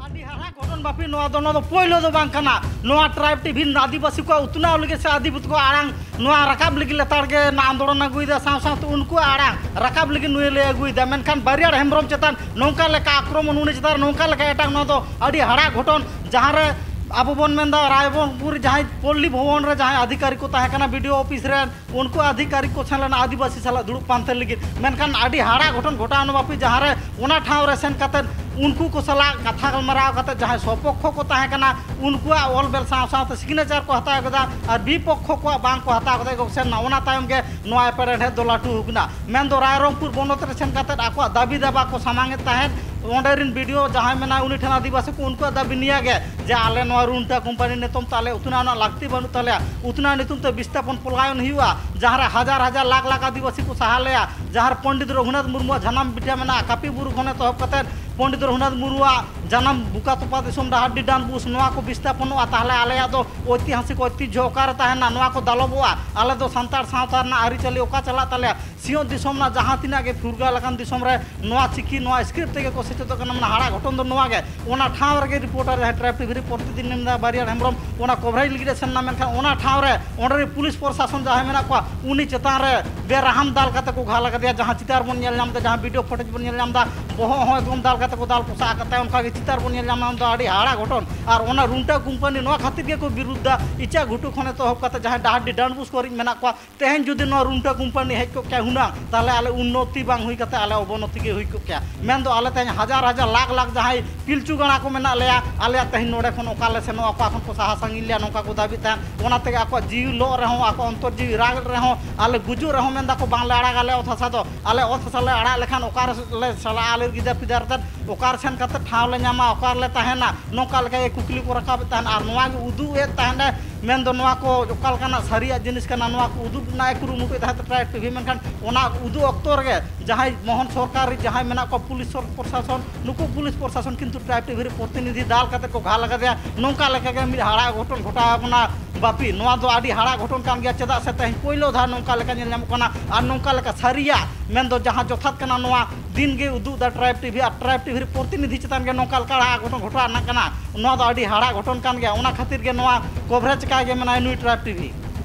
ᱟᱹᱰᱤ ᱦᱟᱦᱟᱲᱟ ᱜᱷᱚᱴᱚᱱ ᱵᱟᱯᱤ, ᱱᱚᱣᱟ ᱫᱚ, ᱱᱚᱣᱟ ᱫᱚ ᱯᱳᱭᱞᱳ ᱫᱚ ᱵᱟᱝ ᱠᱟᱱᱟ᱾ ᱱᱚᱣᱟ ᱴᱨᱟᱭᱤᱵᱽ ᱴᱤᱵᱷᱤ ᱟᱹᱫᱤᱵᱟᱹᱥᱤ ᱠᱚᱣᱟᱜ ᱩᱛᱱᱟᱹᱣ ᱞᱟᱹᱜᱤᱫ ᱥᱮ ᱟᱹᱫᱤᱵᱟᱹᱥᱤ ᱠᱚᱣᱟᱜ ᱟᱲᱟᱝ ᱱᱚᱣᱟ ᱨᱟᱠᱟᱵ ᱞᱟᱹᱜᱤᱫ ᱞᱮᱛᱟᱲ ᱜᱮ ᱱᱚᱣᱟ ᱟᱱᱫᱳᱞᱚᱱ ᱟᱹᱜᱩᱭᱮᱫᱟ, ᱥᱟᱶ ᱥᱟᱶᱛᱮ ᱩᱱᱠᱩᱣᱟᱜ ᱟᱲᱟᱝ ᱨᱟᱠᱟᱵ ᱞᱟᱹᱜᱤᱫ ᱱᱩᱭ ᱞᱟᱹᱭ ᱟᱹᱜᱩᱭᱮᱫᱟ᱾ ᱢᱮᱱᱠᱷᱟᱱ ᱵᱟᱨᱤᱭᱟᱲ ᱦᱮᱢᱵᱨᱚᱢ ᱪᱮᱛᱟᱱ ᱱᱚᱝᱠᱟ ᱞᱮᱠᱟ ᱟᱠᱨᱚᱢᱚᱱ, ᱩᱱᱤ ᱪᱮᱛᱟᱱ ᱨᱮ ᱱᱚᱝᱠᱟ ᱞᱮᱠᱟ ᱮᱴᱟᱜ, ᱱᱚᱣᱟ ᱫᱚ ᱟᱹᱰᱤ ᱦᱟᱦᱟᱲᱟ ᱜᱷᱚᱴᱚᱱ, ᱡᱟᱦᱟᱸ ᱨᱮ ᱟᱵᱚ ᱵᱚᱱ ᱢᱮᱱᱫᱟ ᱨᱟᱭᱨᱚᱝᱯᱩᱨ ᱡᱟᱦᱟᱸᱭ ᱯᱚᱞᱞᱤ ᱵᱷᱚᱵᱚᱱ ᱨᱮ ᱡᱟᱦᱟᱸᱭ ᱟᱫᱷᱤᱠᱟᱨᱤ ᱠᱚ ᱛᱟᱦᱮᱸ ᱠᱟᱱᱟ, ᱵᱤᱰᱤᱳ ᱚᱯᱷᱤᱥ ᱨᱮᱱ, ᱩᱱᱠᱩ ᱟᱫᱷᱤᱠᱟᱨᱤᱠ ᱠᱚ ᱥᱮᱱ ᱞᱮᱱᱟ ᱟᱹᱫᱤᱵᱟᱹᱥᱤ ᱥᱟᱞᱟᱜ ᱫᱩᱲᱩᱵ ᱯᱟᱱᱛᱮ ᱞᱟᱹᱜᱤᱫ᱾ ᱢᱮᱱᱠᱷᱟᱱ ᱟᱹᱰᱤ ᱦᱟᱦᱟᱲᱟ ᱜᱷᱚᱴᱚᱱ ᱜᱷᱚᱴᱟᱣ ᱮᱱᱟ ᱵᱟᱯᱤ, ᱡᱟᱦᱟᱸ ᱨᱮ ᱚᱱᱟ ᱴᱷᱟᱶ ᱨᱮ ᱥᱮᱱ ᱠᱟᱛᱮᱫ ᱩᱱᱠᱩ ᱠᱚ ᱥᱟᱞᱟᱜ ᱠᱟᱛᱷᱟ ᱜᱟᱞᱢᱟᱨᱟᱣ ᱠᱟᱛᱮᱫ ᱡᱟᱦᱟᱸᱭ ᱥᱚᱯᱚᱠᱠᱷᱚ ᱠᱚ ᱛᱟᱦᱮᱸ ᱠᱟᱱᱟ, ᱩᱱᱠᱩᱣᱟᱜ ᱚᱞ ᱵᱮᱞ ᱥᱟᱶ ᱥᱟᱶᱛᱮ ᱥᱤᱜᱽᱱᱮᱪᱟᱨ ᱠᱚ ᱦᱟᱛᱟᱣ ᱠᱮᱫᱟ ᱟᱨ ᱵᱤᱯᱚᱠᱠᱷᱚ ᱠᱚᱣᱟᱜ ᱵᱟᱝ ᱠᱚ ᱦᱟᱛᱟᱣ ᱠᱮᱫᱟ᱾ ᱮᱵᱚᱝ ᱥᱮ ᱱᱚᱜᱼᱚ ᱱᱟ ᱛᱟᱭᱚᱢ ᱜᱮ ᱱᱚᱣᱟ ᱮᱯᱮᱨᱦᱮᱸᱰᱮᱡ ᱫᱚ ᱞᱟᱹᱴᱩ ᱟᱠᱟᱱᱟ᱾ ᱢᱮᱱᱫᱚ ᱨᱟᱭᱨᱚᱝᱯᱩᱨ ᱵᱚᱱᱚᱛ ᱨᱮ ᱥᱮᱱ ᱠᱟᱛᱮᱫ ᱟᱠᱚᱣᱟᱜ ᱫᱟᱹᱵᱤ ᱫᱟᱵᱟ ᱠᱚ ᱥᱟᱢᱟᱝ ᱮᱫ ᱛᱟᱦᱮᱸᱫ᱾ ᱚᱸᱰᱮ ᱨᱤᱱ ᱵᱤᱰᱤᱳ ᱡᱟᱦᱟᱸᱭ ᱢᱮᱱᱟᱭ, ᱩᱱᱤ ᱴᱷᱮᱱ ᱟᱹᱫᱤᱵᱟᱹᱥᱤ ᱠᱚ ᱩᱱᱠᱩᱣᱟᱜ ᱫᱟᱹᱵᱤ ᱱᱤᱭᱟᱹ ᱜᱮ ᱡᱮ ᱟᱞᱮ ᱱᱚᱣᱟ ᱨᱩᱱᱴᱟ ᱠᱳᱢᱯᱟᱱᱤ ᱧᱩᱛᱩᱢ ᱛᱮ ᱟᱞᱮ ᱩᱛᱱᱟᱹᱣ ᱨᱮᱱᱟᱜ ᱞᱟᱹᱠᱛᱤ ᱵᱟᱹᱱᱩᱜ ᱛᱟᱞᱮᱭᱟ, ᱩᱛᱱᱟᱹᱣ ᱧᱩᱛᱩᱢ ᱛᱮ ᱵᱤᱥᱛᱷᱟᱯᱚᱱ ᱯᱚᱞᱟᱭᱚᱱ ᱦᱩᱭᱩᱜᱼᱟ, ᱡᱟᱦᱟᱸ ᱨᱮ ᱦᱟᱡᱟᱨ ᱦᱟᱡᱟᱨ ᱞᱟᱠᱷ ᱞᱟᱠᱷ ᱟᱹᱫᱤᱵᱟᱹᱥᱤ ᱠᱚ ᱥᱟᱦᱟ ᱞᱮᱭᱟ, ᱡᱟᱦᱟᱸ ᱨᱮ ᱯᱚᱱᱰᱤᱛ ᱨᱚᱜᱷᱩᱱᱟᱛᱷ ᱢᱩᱨᱢᱩᱣᱟᱜ ᱡᱟᱱᱟᱢ ᱵᱷᱤᱴᱟᱹ ᱢᱮᱱᱟᱜᱼᱟ, ᱠᱟᱹᱯᱤ ᱵᱩᱨᱩ ᱠᱷᱚᱱ ᱮᱛᱚᱦᱚᱵ ᱠᱟᱛᱮᱫ ᱯᱚᱱᱰᱤᱛ ᱨᱚᱜᱷᱩᱱᱟᱛᱷ ᱢᱩᱨᱢᱩᱣᱟᱜ ᱡᱟᱱᱟᱢ ᱵᱩᱠᱟᱛᱚᱯᱟ ᱫᱤᱥᱚᱢ ᱰᱟᱦᱟᱨᱰᱤ ᱰᱟᱱ ᱵᱩᱥ, ᱱᱚᱣᱟ ᱠᱚ ᱵᱤᱥᱛᱷᱟᱯᱚᱱᱚᱜᱼᱟ, ᱛᱟᱦᱚᱞᱮ ᱟᱞᱮᱭᱟᱜ ᱫᱚ ᱳᱭᱛᱤᱦᱟᱥᱤᱠ ᱳᱭᱛᱤᱡᱷᱚ ᱚᱠᱟᱨᱮ ᱛᱟᱦᱮᱱᱟ? ᱱᱚᱣᱟ ᱠᱚ ᱫᱟᱞᱚᱵᱚᱜᱼᱟ᱾ ᱟᱞᱮ ᱫᱚ ᱥᱟᱱᱛᱟᱲ ᱥᱟᱶᱛᱟ ᱨᱮᱱᱟᱜ ᱟᱹᱨᱤᱪᱟᱹᱞᱤ ᱚᱠᱟ ᱪᱟᱞᱟᱜ ᱛᱟᱞᱮᱭᱟ? ᱥᱤᱧᱚᱛ ᱫᱤᱥᱚᱢ ᱨᱮᱱᱟᱜ ᱡᱟᱦᱟᱸ ᱛᱤᱱᱟᱹᱜ ᱜᱮ ᱯᱷᱩᱨᱜᱟᱹᱞ ᱟᱠᱟᱱ ᱫᱤᱥᱚᱢ ᱨᱮ ᱱᱚᱣᱟ ᱪᱤᱠᱤ, ᱱᱚᱣᱟ ᱥᱠᱨᱤᱯᱴ ᱛᱮᱜᱮ ᱠᱚ ᱥᱮᱪᱮᱫᱚᱜ ᱠᱟᱱᱟ᱾ ᱢᱟᱱᱮ ᱦᱟᱲᱟ ᱜᱷᱚᱴᱚᱱ ᱫᱚ ᱱᱚᱣᱟ ᱜᱮ᱾ ᱚᱱᱟ ᱴᱷᱟᱶ ᱨᱮᱜᱮ ᱨᱤᱯᱳᱨᱴᱟᱨ ᱡᱟᱦᱟᱸᱭ ᱴᱨᱟᱭᱤᱵᱽ ᱴᱤᱵᱷᱤ ᱨᱤᱯᱳᱨᱴ ᱛᱮᱫᱤᱱ ᱢᱮᱱᱫᱟ ᱵᱟᱨᱤᱭᱟᱨ ᱦᱮᱢᱵᱨᱚᱢ ᱚᱱᱟ ᱠᱚᱵᱷᱟᱨᱮᱡᱽ ᱞᱟᱹᱜᱤᱫ ᱮ ᱥᱮᱱ ᱮᱱᱟ, ᱢᱮᱱᱠᱷᱟᱱ ᱚᱱᱟ ᱴᱷᱟᱶ ᱨᱮ ᱚᱸᱰᱮ ᱨᱮ ᱯᱩᱞᱤᱥ ᱯᱨᱚᱥᱟᱥᱚᱱ ᱡᱟᱦᱟᱸᱭ ᱢᱮᱱᱟᱜ ᱠᱚᱣᱟ, ᱩᱱᱤ ᱪᱮᱛᱟᱱ ᱨᱮ ᱵᱮᱨᱟᱦᱟᱢ ᱫᱟᱞ ᱠᱟᱛᱮ ᱠᱚ ᱜᱷᱟᱞ ᱟᱠᱟᱫᱮᱭᱟ᱾ ᱡᱟᱦᱟᱸ ᱪᱤᱛᱟᱨ ᱵᱚᱱ ᱧᱮᱞ ᱧᱟᱢ ᱮᱫᱟ, ᱡᱟᱦᱟᱸ ᱵᱷᱤᱰᱤᱭᱳ ᱯᱷᱩᱴᱮᱡᱽ ᱵᱚᱱ ᱧᱮᱞ ᱧᱟᱢ ᱮᱫᱟ, ᱵᱚᱦᱚᱜ ᱦᱚᱸ ᱮᱠᱫᱚᱢ ᱫᱟᱞ ᱠᱟᱛᱮ ᱠᱚ ᱫᱟᱞ ᱯᱚᱥᱟᱜ ᱟᱠᱟᱫ ᱛᱟᱭᱟ, ᱚᱱᱠᱟ ᱜᱮ ᱪᱤᱛᱟᱨ ᱵᱚᱱ ᱧᱮᱞ ᱧᱟᱢ ᱮᱫᱟ᱾ ᱟᱹᱰᱤ ᱦᱟᱦᱟᱲᱟ ᱜᱷᱚᱴᱚᱱ᱾ ᱟᱨ ᱚᱱᱟ ᱨᱩᱱᱴᱟ ᱠᱳᱢᱯᱟᱱᱤ ᱱᱚᱣᱟ ᱠᱷᱟᱹᱛᱤᱨ ᱜᱮᱠᱚ ᱵᱤᱨᱩᱫᱷ ᱫᱟ, ᱤᱪᱟ ᱜᱷᱩᱴᱩ ᱠᱷᱚᱱ ᱮᱛᱚᱦᱚᱵ ᱠᱟᱛᱮ ᱡᱟᱦᱟᱸᱭ ᱰᱟᱦᱟᱨᱰᱤ ᱰᱟᱱᱰᱵᱩᱥ ᱠᱚᱨᱮ ᱢᱮᱱᱟᱜ ᱠᱚᱣᱟ, ᱛᱮᱦᱮᱧ ᱡᱩᱫᱤ ᱱᱚᱣᱟ ᱨᱩᱱᱴᱟ ᱠᱳᱢᱯᱟᱱᱤ ᱦᱮᱡ ᱠᱚᱜ ᱠᱮᱭᱟ ᱦᱩᱱᱟᱹᱝ, ᱛᱟᱦᱚᱞᱮ ᱟᱞᱮ ᱩᱱᱱᱚᱛᱤ ᱵᱟᱝ ᱦᱩᱭ ᱠᱟᱛᱮ ᱟᱞᱮ ᱚᱵᱚᱱᱚᱛᱤ ᱜᱮ ᱦᱩᱭ ᱠᱚᱜ ᱠᱮᱭᱟ᱾ ᱢᱮᱱᱫᱚ ᱟᱞᱮ ᱛᱮᱦᱮᱧ ᱦᱟᱡᱟᱨ ᱦᱟᱡᱟᱨ ᱞᱟᱠᱷ ᱞᱟᱠᱷ ᱡᱟᱦᱟᱸᱭ ᱯᱤᱞᱪᱩ ᱜᱟᱬᱟ ᱠᱚ ᱢᱮᱱᱟᱜ ᱞᱮᱭᱟ, ᱟᱞᱮᱭᱟᱜ ᱛᱮᱦᱮᱧ ᱱᱚᱰᱮ ᱠᱷᱚᱱ ᱚᱠᱟ ᱞᱮ ᱥᱮᱱᱚᱜᱼᱟ, ᱚᱠᱟ ᱠᱷᱚᱱ ᱠᱚ ᱥᱟᱦᱟ ᱥᱟᱺᱜᱤᱧ ᱞᱮᱭᱟ, ᱱᱚᱝᱠᱟ ᱠᱚ ᱫᱟᱹᱵᱤ ᱛᱟᱦᱮᱸᱫ᱾ ᱚᱱᱟ ᱛᱮᱜᱮ ᱟᱠᱚᱣᱟᱜ ᱡᱤᱣᱤ ᱞᱚᱜ ᱨᱮᱦᱚᱸ, ᱟᱠᱚ ᱚᱱᱛᱚᱨ ᱡᱤᱣᱤ ᱨᱟᱜ ᱨᱮᱦᱚᱸ, ᱟᱞᱮ ᱜᱩᱡᱩᱜ ᱨᱮᱦᱚᱸ ᱢᱮᱱ ᱫᱟᱠᱚ, "ᱵᱟᱝᱞᱮ ᱟᱲᱟᱜᱟ ᱟᱞᱮ ᱚᱛ ᱦᱟᱥᱟ ᱫᱚ, ᱟᱞᱮ ᱚᱛ ᱦᱟᱥᱟ ᱞᱮ ᱟᱲᱟᱜ ᱞᱮᱠᱷᱟᱱ ᱚᱠᱟ ᱨᱮ ᱞᱮ ᱪᱟᱞᱟᱜᱼᱟ, ᱟᱞᱮ ᱜᱤᱫᱟᱹᱨ ᱯᱤᱫᱟᱹᱨ ᱛᱮᱫ ᱚᱠᱟ ᱨᱮ ᱥᱮᱱ ᱠᱟᱛᱮ ᱴᱷᱟᱶ ᱞᱮ ᱧᱟᱢᱟ, ᱚᱠᱟ ᱨᱮᱞᱮ ᱛᱟᱦᱮᱱᱟ?" ᱱᱚᱝᱠᱟ ᱞᱮᱠᱟ ᱜᱮ ᱠᱩᱠᱞᱤ ᱠᱚ ᱨᱟᱠᱟᱵᱮᱫ ᱛᱟᱦᱮᱸᱫ᱾ ᱟᱨ ᱱᱚᱣᱟ ᱜᱮ ᱩᱫᱩᱜ ᱮᱫ ᱛᱟᱦᱮᱸᱫ ᱮ, ᱢᱮᱱᱫᱚ ᱱᱚᱣᱟ ᱠᱚ ᱚᱠᱟ ᱞᱮᱠᱟᱱᱟᱜ ᱥᱟᱹᱨᱤᱭᱟᱜ ᱡᱤᱱᱤᱥ ᱠᱟᱱᱟ, ᱱᱚᱣᱟ ᱠᱚ ᱩᱫᱩᱜ ᱨᱮᱱᱟᱜ ᱮ ᱠᱩᱨᱩᱢᱩᱴᱩᱭᱮᱫ ᱛᱟᱦᱮᱸᱫ ᱴᱨᱟᱭᱤᱵᱽ ᱴᱤᱵᱷᱤ, ᱢᱮᱱᱠᱷᱟᱱ ᱚᱱᱟ ᱩᱫᱩᱜ ᱚᱠᱛᱚ ᱨᱮᱜᱮ ᱡᱟᱦᱟᱸᱭ ᱢᱚᱦᱚᱱ ᱥᱚᱨᱠᱟᱨ ᱨᱮ ᱡᱟᱦᱟᱸᱭ ᱢᱮᱱᱟᱜ ᱠᱚᱣᱟ, ᱯᱩᱞᱤᱥ ᱥᱚᱨ-, ᱯᱨᱚᱥᱟᱥᱚᱱ, ᱱᱩᱠᱩ ᱯᱩᱞᱤᱥ ᱯᱨᱚᱥᱟᱥᱚᱱ ᱠᱤᱱᱛᱩ ᱴᱨᱟᱭᱤᱵᱽ ᱴᱤᱵᱷᱤ ᱨᱮ ᱯᱨᱚᱛᱤᱱᱤᱫᱷᱤ ᱫᱟᱞ ᱠᱟᱛᱮ ᱠᱚ ᱜᱷᱟᱞ ᱟᱠᱟᱫᱮᱭᱟ᱾ ᱱᱚᱝᱠᱟ ᱞᱮᱠᱟ ᱜᱮ ᱢᱤᱫ ᱦᱟᱲᱟᱜ ᱜᱷᱚᱴᱚᱱ ᱜᱷᱚᱴᱟᱣ ᱟᱠᱟᱱᱟ ᱵᱟᱯᱤ᱾ ᱱᱚᱣᱟ ᱫᱚ ᱟᱹᱰᱤ ᱦᱟᱲᱟᱜ ᱜᱷᱚᱴᱚᱱ ᱠᱟᱱ ᱜᱮᱭᱟ, ᱪᱮᱫᱟᱜ ᱥᱮ ᱛᱮᱦᱮᱧ ᱯᱳᱭᱞᱳ ᱫᱷᱟᱣ ᱱᱚᱝᱠᱟ ᱞᱮᱠᱟ ᱧᱮᱞ ᱧᱟᱢᱚᱜ ᱠᱟᱱᱟ᱾ ᱟᱨ ᱱᱚᱝᱠᱟ ᱞᱮᱠᱟ ᱥᱟᱹᱨᱤᱭᱟᱜ ᱢᱮᱱᱫᱚ ᱡᱟᱦᱟᱸ ᱡᱚᱛᱷᱟᱛ ᱠᱟᱱᱟ, ᱱᱚᱣᱟ ᱫᱤᱱ ᱜᱮ ᱩᱫᱩᱜ ᱮᱫᱟ ᱴᱨᱟᱭᱤᱵᱽ ᱴᱤᱵᱷᱤ, ᱟᱨ ᱴᱨᱟᱭᱤᱵᱽ ᱴᱤᱵᱷᱤ ᱨᱮ ᱯᱨᱚᱛᱤᱱᱤᱫᱷᱤ ᱪᱮᱛᱟᱱ ᱜᱮ ᱱᱚᱝᱠᱟ ᱞᱮᱠᱟ ᱦᱟᱲᱟᱜ ᱜᱷᱚᱴᱚᱱ ᱜᱷᱚᱴᱟᱣ ᱨᱮᱱᱟᱜ ᱠᱟᱱᱟ᱾ ᱱᱚᱣᱟ ᱫᱚ ᱟᱹᱰᱤ ᱦᱟᱲᱟᱜ ᱜᱷᱚᱴᱚᱱ ᱠᱟᱱ ᱜᱮᱭᱟ᱾ ᱚᱱᱟ ᱠᱷᱟᱹᱛᱤᱨ ᱜᱮ ᱱᱚᱣᱟ ᱠᱚᱵᱷᱨᱮᱡᱽ ᱠᱟᱭ ᱜᱮ ᱢᱮᱱᱟᱭᱟ ᱱᱩᱭ ᱴᱨᱟᱭᱤᱵᱽ ᱴᱤᱵᱷᱤ᱾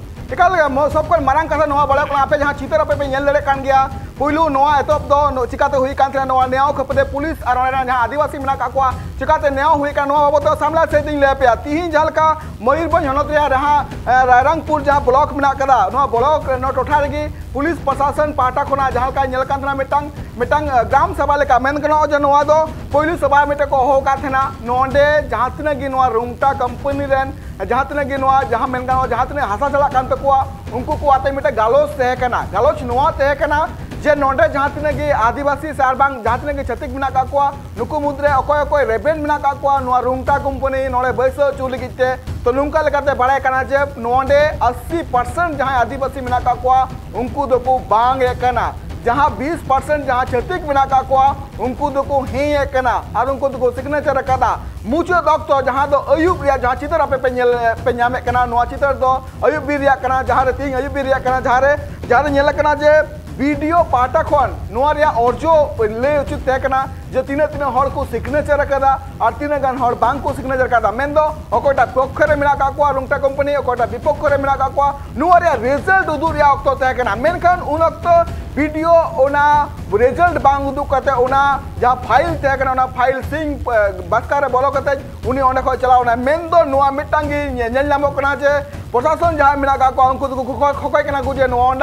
ᱮᱠᱟᱞ ᱜᱮ, ᱢᱚ-, ᱥᱚᱵ ᱠᱷᱚᱱ ᱢᱟᱨᱟᱝ ᱠᱟᱛᱷᱟ ᱱᱚᱣᱟ ᱵᱟᱲᱟᱭᱚᱜ ᱠᱟᱱᱟ, ᱟᱯᱮ ᱡᱟᱦᱟᱸ ᱪᱤᱛᱟᱹᱨ ᱟᱯᱮ ᱯᱮ ᱧᱮᱞ ᱫᱟᱲᱮᱭᱟᱜ ᱠᱟᱱ ᱜᱮᱭᱟ, ᱯᱩᱭᱞᱩ ᱱᱚᱣᱟ ᱮᱛᱚᱦᱚᱵ ᱫᱚ ᱱᱚ-, ᱪᱤᱠᱟᱛᱮ ᱦᱩᱭ ᱠᱟᱱ ᱛᱟᱦᱮᱱᱟ, ᱱᱚᱣᱟ ᱱᱮᱭᱟᱣ ᱠᱷᱟᱹᱯᱟᱹᱨᱤ ᱯᱩᱞᱤᱥ ᱟᱨ ᱚᱸᱰᱮ ᱨᱮᱱ ᱡᱟᱦᱟᱸ ᱟᱹᱫᱤᱵᱟᱹᱥᱤ ᱢᱮᱱᱟᱜ ᱠᱟᱜ ᱠᱚᱣᱟ, ᱪᱤᱠᱟᱛᱮ ᱱᱮᱭᱟᱣ ᱦᱩᱭ ᱠᱟᱱᱟ, ᱱᱚᱣᱟ ᱵᱟᱵᱚᱫ ᱛᱮ ᱥᱟᱢᱞᱟ ᱥᱮᱫ ᱤᱧ ᱞᱟᱹᱭ ᱟᱯᱮᱭᱟ᱾ ᱛᱤᱦᱤᱧ ᱡᱟᱦᱟᱸ ᱞᱮᱠᱟ ᱢᱚᱭᱩᱨᱵᱷᱚᱸᱡᱽ ᱦᱚᱱᱚᱛ ᱨᱮᱭᱟᱜ ᱡᱟᱦᱟᱸ, ᱮ, ᱨᱟᱭᱨᱟᱝᱯᱩᱨ ᱡᱟᱦᱟᱸ ᱵᱞᱚᱠ ᱢᱮᱱᱟᱜ ᱠᱟᱫᱟ, ᱱᱚᱣᱟ ᱵᱞᱚᱠ, ᱱᱚᱣᱟ ᱴᱚᱴᱷᱟ ᱨᱮᱜᱮ ᱯᱩᱞᱤᱥ ᱯᱨᱚᱥᱟᱥᱚᱱ ᱯᱟᱦᱴᱟ ᱠᱷᱚᱱᱟᱜ ᱡᱟᱦᱟᱸ ᱞᱮᱠᱟ ᱧᱮᱞ ᱠᱟᱱ ᱛᱟᱦᱮᱱᱟ, ᱢᱤᱫᱴᱟᱝ, ᱢᱤᱫᱴᱟᱝ, ᱮ, ᱜᱨᱟᱢ ᱥᱚᱵᱷᱟ ᱞᱮᱠᱟ ᱢᱮᱱ ᱜᱟᱱᱚᱜᱼᱟ ᱡᱮ ᱱᱚᱣᱟ ᱫᱚ ᱯᱩᱭᱞᱩ ᱥᱚᱵᱷᱟ ᱢᱤᱫᱴᱮᱱ ᱠᱚ ᱦᱚᱦᱚ ᱟᱠᱟᱫ ᱛᱟᱦᱮᱱᱟ᱾ ᱱᱚᱰᱮ ᱡᱟᱦᱟᱸ ᱛᱤᱱᱟᱹᱜ ᱜᱮ ᱱᱚᱣᱟ ᱨᱩᱝᱴᱟ ᱠᱳᱢᱯᱟᱱᱤ ᱨᱮᱱ ᱡᱟᱦᱟᱸ ᱛᱤᱱᱟᱹᱜ ᱜᱮ ᱱᱚᱣᱟ ᱡᱟᱦᱟᱸ ᱢᱮᱱ ᱜᱟᱱᱚᱜᱼᱟ, ᱡᱟᱦᱟᱸ ᱛᱤᱱᱟᱹᱜ ᱦᱟᱥᱟ ᱪᱟᱞᱟᱜ ᱠᱟᱱ ᱛᱟᱠᱚᱣᱟ, ᱩᱱᱠᱩ ᱠᱚ ᱟᱛᱮ ᱢᱤᱫᱴᱮᱱ ᱜᱟᱞᱚᱪ ᱛᱟᱦᱮᱸ ᱠᱟᱱᱟ᱾ ᱜᱟᱞᱚᱪ ᱱᱚᱣᱟ ᱛᱟᱦᱮᱸ ᱠᱟᱱᱟ ᱡᱮ ᱱᱚᱰᱮ ᱡᱟᱦᱟᱸ ᱛᱤᱱᱟᱹᱜ ᱜᱮ ᱟᱹᱫᱤᱵᱟᱹᱥᱤ ᱥᱮ ᱟᱨ ᱵᱟᱝ ᱡᱟᱦᱟᱸ ᱛᱤᱱᱟᱹᱜ ᱜᱮ ᱪᱷᱟᱹᱛᱤᱠ ᱢᱮᱱᱟᱜ ᱠᱟᱜ ᱠᱚᱣᱟ, ᱱᱩᱠᱩ ᱢᱩᱫᱽᱨᱮ ᱚᱠᱚᱭ ᱚᱠᱚᱭ ᱨᱮᱵᱮᱱ ᱢᱮᱱᱟᱜ ᱠᱟᱜ ᱠᱚᱣᱟ ᱱᱚᱣᱟ ᱨᱩᱝᱴᱟ ᱠᱳᱢᱯᱟᱱᱤ ᱱᱚᱰᱮ ᱵᱟᱹᱭᱥᱟᱹᱣ ᱦᱚᱪᱚ ᱞᱟᱹᱜᱤᱫ ᱛᱮ᱾ ᱛᱚ, ᱱᱚᱝᱠᱟ ᱞᱮᱠᱟᱛᱮ ᱵᱟᱲᱟᱭ ᱠᱟᱱᱟ ᱡᱮ ᱱᱚᱰᱮ ᱟᱥᱤ ᱯᱟᱨᱥᱮᱱᱴ ᱡᱟᱦᱟᱸᱭ ᱟᱹᱫᱤᱵᱟᱹᱥᱤ ᱢᱮᱱᱟᱜ ᱠᱟᱜ ᱠᱚᱣᱟ, ᱩᱱᱠᱩ ᱫᱚᱠᱚ ᱵᱟᱝ ᱮᱫ ᱠᱟᱱᱟ᱾ ᱡᱟᱦᱟᱸ ᱵᱤᱥ ᱯᱟᱨᱥᱮᱱᱴ ᱡᱟᱦᱟᱸ ᱪᱷᱟᱹᱛᱤᱠ ᱢᱮᱱᱟᱜ ᱠᱟᱜ ᱠᱚᱣᱟ, ᱩᱱᱠᱩ ᱫᱚᱠᱚ ᱦᱮᱸ ᱮᱫ ᱠᱟᱱᱟ ᱟᱨ ᱩᱱᱠᱩ ᱫᱚᱠᱚ ᱥᱤᱜᱽᱱᱮᱪᱟᱨ ᱟᱠᱟᱫᱟ᱾ ᱢᱩᱪᱟᱹᱫ ᱚᱠᱛᱚ ᱡᱟᱦᱟᱸ ᱫᱚ ᱟᱹᱭᱩᱵ ᱨᱮᱭᱟᱜ ᱡᱟᱦᱟᱸ ᱪᱤᱛᱟᱹᱨ ᱟᱯᱮ ᱯᱮ ᱧᱮᱞ, ᱯᱮ ᱧᱟᱢᱮᱫ ᱠᱟᱱᱟ, ᱱᱚᱣᱟ ᱪᱤᱛᱟᱹᱨ ᱫᱚ ᱟᱹᱭᱩᱵ ᱵᱤᱨ ᱨᱮᱭᱟᱜ ᱠᱟᱱᱟ, ᱡᱟᱦᱟᱸ ᱨᱮ ᱛᱮᱦᱮᱧ ᱟᱹᱭᱩᱵ ᱵᱤᱨ ᱨᱮᱭᱟᱜ ᱠᱟᱱᱟ, ᱡᱟᱦᱟᱸ ᱨᱮ, ᱡᱟᱦᱟᱸ ᱨᱮ ᱧᱮᱞ ᱠᱟᱱᱟ ᱡᱮ ᱵᱤ ᱰᱤ ᱳ ᱯᱟᱦᱴᱟ ᱠᱷᱚᱱ ᱱᱚᱣᱟ ᱨᱮᱭᱟᱜ ᱚᱨᱡᱚ ᱞᱟᱹᱭ ᱩᱪᱤᱛ ᱛᱟᱦᱮᱸ ᱠᱟᱱᱟ ᱡᱮ ᱛᱤᱱᱟᱹᱜ ᱛᱤᱱᱟᱹᱜ ᱦᱚᱲ ᱠᱚ ᱥᱤᱜᱽᱱᱮᱪᱟᱨ ᱟᱠᱟᱫᱟ ᱟᱨ ᱛᱤᱱᱟᱹᱜ ᱜᱟᱱ ᱦᱚᱲ ᱵᱟᱝ ᱠᱚ ᱥᱤᱜᱽᱱᱮᱪᱟᱨ ᱟᱠᱟᱫᱟ, ᱢᱮᱱᱫᱚ ᱚᱠᱚᱭᱴᱟᱜ ᱯᱚᱠᱠᱷᱚ ᱨᱮ ᱢᱮᱱᱟᱜ ᱠᱟᱜ ᱠᱚᱣᱟ ᱨᱩᱝᱴᱟ ᱠᱳᱢᱯᱟᱱᱤ, ᱚᱠᱚᱭᱴᱟᱜ ᱵᱤᱯᱚᱠᱠᱷᱚ ᱨᱮ ᱢᱮᱱᱟᱜ ᱠᱟᱜ ᱠᱚᱣᱟ, ᱱᱚᱣᱟ ᱨᱮᱭᱟᱜ ᱨᱮᱡᱟᱞᱴ ᱩᱫᱩᱜ ᱨᱮᱭᱟᱜ ᱚᱠᱛᱚ ᱛᱟᱦᱮᱸ ᱠᱟᱱᱟ᱾ ᱢᱮᱱᱠᱷᱟᱱ ᱩᱱ ᱚᱠᱛᱚ ᱵᱤ ᱰᱤ ᱳ ᱚᱱᱟ ᱨᱮᱡᱟᱞᱴ ᱵᱟᱝ ᱩᱫᱩᱜ ᱠᱟᱛᱮ ᱚᱱᱟ ᱡᱟᱦᱟᱸ ᱯᱷᱟᱭᱤᱞ ᱛᱟᱦᱮᱸ ᱠᱟᱱᱟ, ᱚᱱᱟ ᱯᱷᱟᱭᱤᱞ ᱥᱤᱧ, ᱮ, ᱵᱟᱥᱠᱟ ᱨᱮ ᱵᱚᱞᱚ ᱠᱟᱛᱮ ᱩᱱᱤ ᱚᱸᱰᱮ ᱠᱷᱚᱱ ᱪᱟᱞᱟᱣ ᱮᱱᱟᱭ᱾ ᱢᱮᱱᱫᱚ ᱱᱚᱣᱟ ᱢᱤᱫᱴᱟᱝ ᱜᱮ ᱧᱮ-, ᱧᱮᱞ ᱧᱟᱢᱚᱜ ᱠᱟᱱᱟ ᱡᱮ ᱯᱨᱚᱥᱟᱥᱚᱱ ᱡᱟᱦᱟᱸᱭ ᱢᱮᱱᱟᱜ ᱠᱟᱜ ᱠᱚᱣᱟ, ᱩᱱᱠᱩ ᱫᱚᱠᱚ ᱠᱷᱚᱠᱚᱭ, ᱠᱷᱚᱠᱚᱭ ᱠᱟᱱᱟ ᱠᱚ ᱡᱮ ᱱᱚᱣᱟ,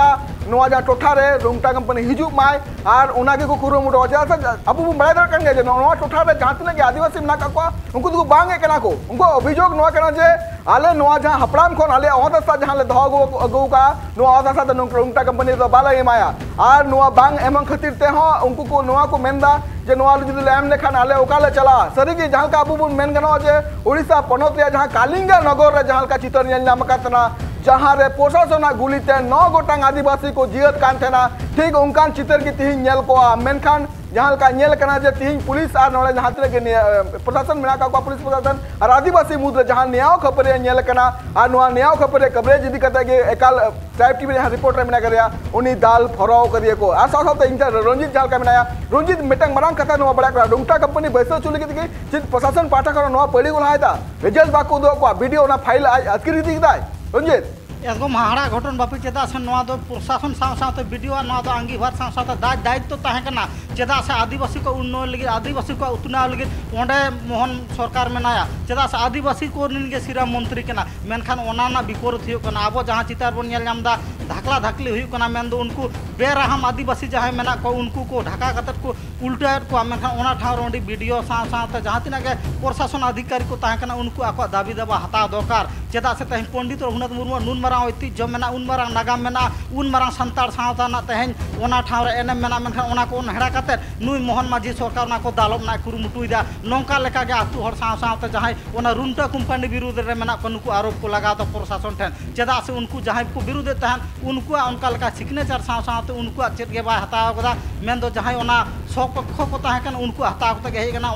ᱱᱚᱣᱟ ᱡᱟᱦᱟᱸ ᱴᱚᱴᱷᱟ ᱨᱮ ᱨᱩᱝᱴᱟ ᱠᱳᱢᱯᱟᱱᱤ ᱦᱤᱡᱩᱜ ᱢᱟᱭ ᱟᱨ ᱚᱱᱟ ᱜᱮᱠᱚ ᱠᱩᱨᱩᱢᱩᱴᱩᱭᱟ᱾ ᱪᱮᱫᱟᱜ ᱥᱮ ᱟᱵᱚ ᱵᱚᱱ ᱵᱟᱲᱟᱭ ᱫᱟᱲᱮᱭᱟᱜ ᱠᱟᱱ ᱜᱮᱭᱟ ᱡᱮ ᱱᱚᱣᱟ ᱴᱚᱴᱷᱟ ᱨᱮ ᱡᱟᱦᱟᱸ ᱛᱤᱱᱟᱹᱜ ᱜᱮ ᱟᱹᱫᱤᱵᱟᱹᱥᱤ ᱢᱮᱱᱟᱜ ᱠᱟᱜ ᱠᱚᱣᱟ, ᱩᱱᱠᱩ ᱫᱚᱠᱚ ᱵᱟᱝ ᱮᱫ ᱠᱟᱱᱟ ᱠᱚ᱾ ᱩᱱᱠᱩᱣᱟᱜ ᱚᱵᱷᱤᱡᱳᱜᱽ ᱱᱚᱣᱟ ᱠᱟᱱᱟ ᱡᱮ ᱟᱞᱮ ᱱᱚᱣᱟ ᱡᱟᱦᱟᱸ ᱦᱟᱯᱲᱟᱢ ᱠᱷᱚᱱ ᱟᱞᱮᱭᱟᱜ ᱚᱛ ᱦᱟᱥᱟ ᱡᱟᱦᱟᱸ ᱞᱮ ᱫᱚᱦᱚ ᱟᱹᱜᱩ, ᱟᱹᱜᱩ ᱠᱟᱜᱼᱟ, ᱱᱚᱣᱟ ᱚᱛ ᱦᱟᱥᱟ ᱫᱚ ᱱᱚᱝᱠᱟ ᱨᱩᱝᱴᱟ ᱠᱳᱢᱯᱟᱱᱤ ᱫᱚ ᱵᱟᱞᱮ ᱮᱢᱟᱭᱟ᱾ ᱟᱨ ᱱᱚᱣᱟ ᱵᱟᱝ ᱮᱢ ᱠᱷᱟᱹᱛᱤᱨ ᱛᱮᱦᱚᱸ ᱩᱱᱠᱩ ᱠᱚ ᱱᱚᱣᱟ ᱠᱚ ᱢᱮᱱᱫᱟ ᱡᱮ ᱱᱚᱣᱟ ᱡᱩᱫᱤ ᱞᱮ ᱮᱢ ᱞᱮᱠᱷᱟᱱ ᱟᱞᱮ ᱚᱠᱟ ᱞᱮ ᱪᱟᱞᱟᱜᱼᱟ᱾ ᱥᱟᱹᱨᱤᱜᱮ ᱡᱟᱦᱟᱸ ᱞᱮᱠᱟ ᱟᱵᱚ ᱵᱚᱱ ᱢᱮᱱ ᱜᱟᱱᱚᱜᱼᱟ ᱡᱮ ᱳᱰᱤᱥᱟ ᱯᱚᱱᱚᱛ ᱨᱮᱭᱟᱜ ᱡᱟᱦᱟᱸ ᱠᱟᱞᱤᱝᱜᱟ ᱱᱚᱜᱚᱨ ᱨᱮ ᱡᱟᱦᱟᱸ ᱞᱮᱠᱟ ᱪᱤᱛᱟᱹᱨ ᱧᱮᱞ ᱧᱟᱢ ᱟᱠᱟᱫ ᱛᱟᱦᱮᱱᱟ, ᱡᱟᱦᱟᱸ ᱨᱮ ᱯᱨᱚᱥᱟᱥᱚᱱᱟᱜ ᱜᱩᱞᱤ ᱛᱮ ᱱᱚ ᱜᱚᱴᱟᱝ ᱟᱹᱫᱤᱵᱟᱹᱥᱤ ᱠᱚ ᱡᱤᱣᱮᱫ ᱠᱟᱱ ᱛᱟᱦᱮᱱᱟ, ᱴᱷᱤᱠ ᱚᱱᱠᱟᱱ ᱪᱤᱛᱟᱹᱨ ᱜᱮ ᱛᱤᱦᱤᱧ ᱧᱮᱞ ᱠᱚᱜᱼᱟ᱾ ᱢᱮᱱᱠᱷᱟᱱ ᱡᱟᱦᱟᱸ ᱞᱮᱠᱟ ᱧᱮᱞ ᱠᱟᱱᱟ ᱡᱮ ᱛᱤᱦᱤᱧ ᱯᱩᱞᱤᱥ ᱟᱨ ᱱᱚᱰᱮ ᱡᱟᱦᱟᱸ ᱛᱤᱱᱟᱹᱜ ᱜᱮ ᱱᱤᱭᱟᱹ, ᱮ, ᱯᱨᱚᱥᱟᱥᱚᱱ ᱢᱮᱱᱟᱜ ᱟᱠᱟᱫ ᱠᱚᱣᱟ, ᱯᱩᱞᱤᱥ ᱯᱨᱚᱥᱟᱥᱚᱱ ᱟᱨ ᱟᱹᱫᱤᱵᱟᱹᱥᱤ ᱢᱩᱫᱽᱨᱮ ᱡᱟᱦᱟᱸ ᱱᱮᱭᱟᱣ ᱠᱷᱟᱹᱯᱟᱹᱨᱤ ᱧᱮᱞ ᱠᱟᱱᱟ, ᱟᱨ ᱱᱚᱣᱟ ᱱᱮᱭᱟᱣ ᱠᱷᱟᱹᱯᱟᱹᱨᱤ ᱠᱚᱵᱷᱟᱨᱮᱡᱽ ᱤᱫᱤ ᱠᱟᱛᱮ ᱜᱮ ᱮᱠᱟᱞ ᱴᱨᱟᱭᱤᱵᱽ ᱴᱤᱵᱷᱤ ᱨᱮ ᱡᱟᱦᱟᱸ ᱨᱤᱯᱳᱨᱴ ᱨᱮ ᱢᱮᱱᱟᱜ ᱟᱠᱟᱫᱮᱭᱟ, ᱩᱱᱤ ᱫᱟᱞ ᱯᱷᱚᱨᱟᱣ ᱠᱟᱫᱮᱭᱟ ᱠᱚ᱾ ᱟᱨ ᱥᱟᱶ ᱥᱟᱶᱛᱮ ᱤᱧ ᱴᱷᱮᱱ ᱨᱚᱧᱡᱤᱛ ᱡᱟᱦᱟᱸ ᱞᱮᱠᱟ ᱢᱮᱱᱟᱭᱟ, ᱨᱚᱧᱡᱤᱛ, ᱢᱤᱫᱴᱟᱝ ᱢᱟᱨᱟᱝ ᱠᱟᱛᱷᱟ ᱱᱚᱣᱟ ᱵᱟᱲᱟᱭ ᱠᱟᱱᱟ, ᱨᱩᱝᱴᱟ ᱠᱳᱢᱯᱟᱱᱤ ᱵᱟᱹᱭᱥᱟᱹᱣ ᱦᱚᱪᱚ ᱞᱟᱹᱜᱤᱫ ᱛᱮᱜᱮ ᱪᱮᱫ ᱯᱨᱚᱥᱟᱥᱚᱱ ᱯᱟᱦᱴᱟ ᱠᱷᱚᱱ ᱱᱚᱣᱟ ᱯᱟᱹᱲᱤ ᱠᱚ ᱞᱟᱦᱟᱭᱮᱫᱟ? ᱨᱮᱡᱟᱞᱴ ᱵᱟᱠᱚ ᱩᱫᱩᱜ ᱟᱠᱚᱣᱟ, ᱵᱤᱰᱤᱳ ᱚᱱᱟ ᱯᱷᱟᱭᱤᱞ ᱟᱡ ᱟᱹᱛᱠᱤᱨ ᱤᱫᱤ ᱠᱮᱫᱟᱭ᱾ ᱨᱚᱧᱡᱤᱛ, ᱮᱠᱫᱚᱢ ᱦᱟᱦᱟᱲᱟ ᱜᱷᱚᱴᱚᱱ ᱵᱟᱯᱤ, ᱪᱮᱫᱟᱜ ᱥᱮ ᱱᱚᱣᱟ ᱫᱚ ᱯᱨᱚᱥᱟᱥᱚᱱ ᱥᱟᱶ ᱥᱟᱶᱛᱮ ᱵᱤᱰᱤᱳ ᱟᱜ ᱱᱚᱣᱟ ᱫᱚ ᱟᱸᱜᱤᱵᱷᱟᱨ ᱥᱟᱶ ᱥᱟᱶᱛᱮ ᱫᱟᱭ ᱫᱟᱭᱤᱛᱛᱚ ᱛᱟᱦᱮᱸ ᱠᱟᱱᱟ᱾ ᱪᱮᱫᱟᱜ ᱥᱮ ᱟᱹᱫᱤᱵᱟᱹᱥᱤ ᱠᱚ ᱩᱱᱱᱚᱭᱚᱱ ᱞᱟᱹᱜᱤᱫ, ᱟᱹᱫᱤᱵᱟᱹᱥᱤ ᱠᱚᱣᱟᱜ ᱩᱛᱱᱟᱹᱣ ᱞᱟᱹᱜᱤᱫ ᱚᱸᱰᱮ ᱢᱳᱦᱚᱱ ᱥᱚᱨᱠᱟᱨ ᱢᱮᱱᱟᱭᱟ, ᱪᱮᱫᱟᱜ ᱥᱮ ᱟᱹᱫᱤᱵᱟᱹᱥᱤ ᱠᱚ ᱨᱮᱱ ᱜᱮ ᱥᱤᱨᱟ ᱢᱚᱱᱛᱨᱤ ᱠᱟᱱᱟ᱾ ᱢᱮᱱᱠᱷᱟᱱ ᱚᱱᱟ ᱨᱮᱱᱟᱜ ᱵᱤᱯᱚᱨᱤᱛ ᱦᱩᱭᱩᱜ ᱠᱟᱱᱟ᱾ ᱟᱵᱚ ᱡᱟᱦᱟᱸ ᱪᱤᱛᱟᱹᱨ ᱵᱚᱱ ᱧᱮᱞ ᱧᱟᱢ ᱮᱫᱟ, ᱫᱷᱟᱠᱞᱟ ᱫᱷᱟᱠᱞᱤ ᱦᱩᱭᱩᱜ ᱠᱟᱱᱟ, ᱢᱮᱱᱫᱚ ᱩᱱᱠᱩ ᱵᱮᱨᱟᱦᱟᱢ ᱟᱹᱫᱤᱵᱟᱹᱥᱤ ᱡᱟᱦᱟᱸᱭ ᱢᱮᱱᱟᱜ ᱠᱚᱣᱟ, ᱩᱱᱠᱩ ᱠᱚ ᱰᱷᱟᱠᱟ ᱠᱟᱛᱮᱫ ᱠᱚ ᱩᱞᱴᱟᱹᱣᱮᱫ ᱠᱚᱣᱟ᱾ ᱢᱮᱱᱠᱷᱟᱱ ᱚᱱᱟ ᱴᱷᱟᱶ ᱨᱮ ᱚᱸᱰᱮ ᱵᱤᱰᱤᱳ ᱥᱟᱶ ᱥᱟᱶᱛᱮ ᱡᱟᱦᱟᱸ ᱛᱤᱱᱟᱹᱜ ᱜᱮ ᱯᱨᱚᱥᱟᱥᱚᱱ ᱟᱫᱷᱤᱠᱟᱨᱤ ᱠᱚ ᱛᱟᱦᱮᱸ ᱠᱟᱱᱟ, ᱩᱱᱠᱩ ᱟᱠᱚᱣᱟᱜ ᱫᱟᱹᱵᱤ ᱫᱟᱵᱟ ᱦᱟᱛᱟᱣ ᱫᱚᱨᱠᱟᱨ᱾ ᱪᱮᱫᱟᱜ ᱥᱮ ᱛᱮᱦᱮᱧ ᱯᱚᱱᱰᱤᱛ ᱨᱚᱜᱷᱩᱱᱟᱛᱷ ᱢᱩᱨᱢᱩᱣᱟᱜ ᱱᱩᱱ ᱢᱟᱨᱟᱝ ᱳᱭᱛᱤᱡᱽᱡᱷᱚ ᱢᱮᱱᱟᱜᱼᱟ, ᱩᱱ ᱢᱟᱨᱟᱝ ᱱᱟᱜᱟᱢ ᱢᱮᱱᱟᱜᱼᱟ, ᱩᱱ ᱢᱟᱨᱟᱝ ᱥᱟᱱᱛᱟᱲ ᱥᱟᱶᱛᱟ ᱨᱮᱱᱟᱜ ᱛᱮᱦᱮᱧ ᱚᱱᱟ ᱴᱷᱟᱶ ᱨᱮ ᱮᱱᱮᱢ ᱢᱮᱱᱟᱜᱼᱟ, ᱢᱮᱱᱠᱷᱟᱱ ᱚᱱᱟ ᱠᱚ ᱚᱱᱦᱮᱲᱟ ᱠᱟᱛᱮᱫ ᱱᱩᱭ ᱢᱳᱦᱚᱱ ᱢᱟᱹᱡᱷᱤ ᱥᱚᱨᱠᱟᱨ ᱚᱱᱟ ᱠᱚ ᱫᱟᱞᱚᱵ ᱨᱮᱱᱟᱜ ᱮ ᱠᱩᱨᱩᱢᱩᱴᱩᱭᱮᱫᱟ᱾ ᱱᱚᱝᱠᱟ ᱞᱮᱠᱟᱜᱮ ᱟᱹᱛᱩ ᱦᱚᱲ ᱥᱟᱶ ᱥᱟᱶᱛᱮ ᱡᱟᱦᱟᱸᱭ ᱚᱱᱟ ᱨᱩᱱᱴᱟ ᱠᱳᱢᱯᱟᱱᱤ ᱵᱤᱨᱩᱫᱽ ᱨᱮ ᱢᱮᱱᱟᱜ ᱠᱚᱣᱟ, ᱱᱩᱠᱩ ᱟᱨᱳᱯ ᱠᱚ ᱞᱟᱜᱟᱣ ᱮᱫᱟ ᱯᱨᱚᱥᱟᱥᱚᱱ ᱴᱷᱮᱱ᱾ ᱪᱮᱫᱟᱜ ᱥᱮ ᱩᱱᱠᱩ ᱡᱟᱦᱟᱸᱭ ᱠᱚ ᱵᱤᱨᱩᱫᱮᱫ ᱛᱟᱦᱮᱸᱫ, ᱩᱱᱠᱩᱣᱟᱜ ᱚᱱᱠᱟ ᱞᱮᱠᱟ ᱥᱤᱜᱽᱱᱮᱪᱟᱨ ᱥᱟᱶ ᱥᱟᱶᱛᱮ ᱩᱱᱠᱩᱣᱟᱜ ᱪᱮᱫ ᱜᱮ ᱵᱟᱭ ᱦᱟᱛᱟᱣ ᱠᱟᱫᱟ᱾ ᱢᱮᱱᱫᱚ ᱡᱟᱦᱟᱸᱭ ᱚᱱᱟ ᱥᱚᱯᱚᱠᱠᱷᱚ ᱠᱚ ᱛᱟᱦᱮᱸ ᱠᱟᱱᱟ, ᱩᱱᱠᱩ ᱦᱟᱛᱟᱣ ᱠᱟᱛᱮ ᱜᱮ ᱦᱮᱡ ᱟᱠᱟᱱᱟ᱾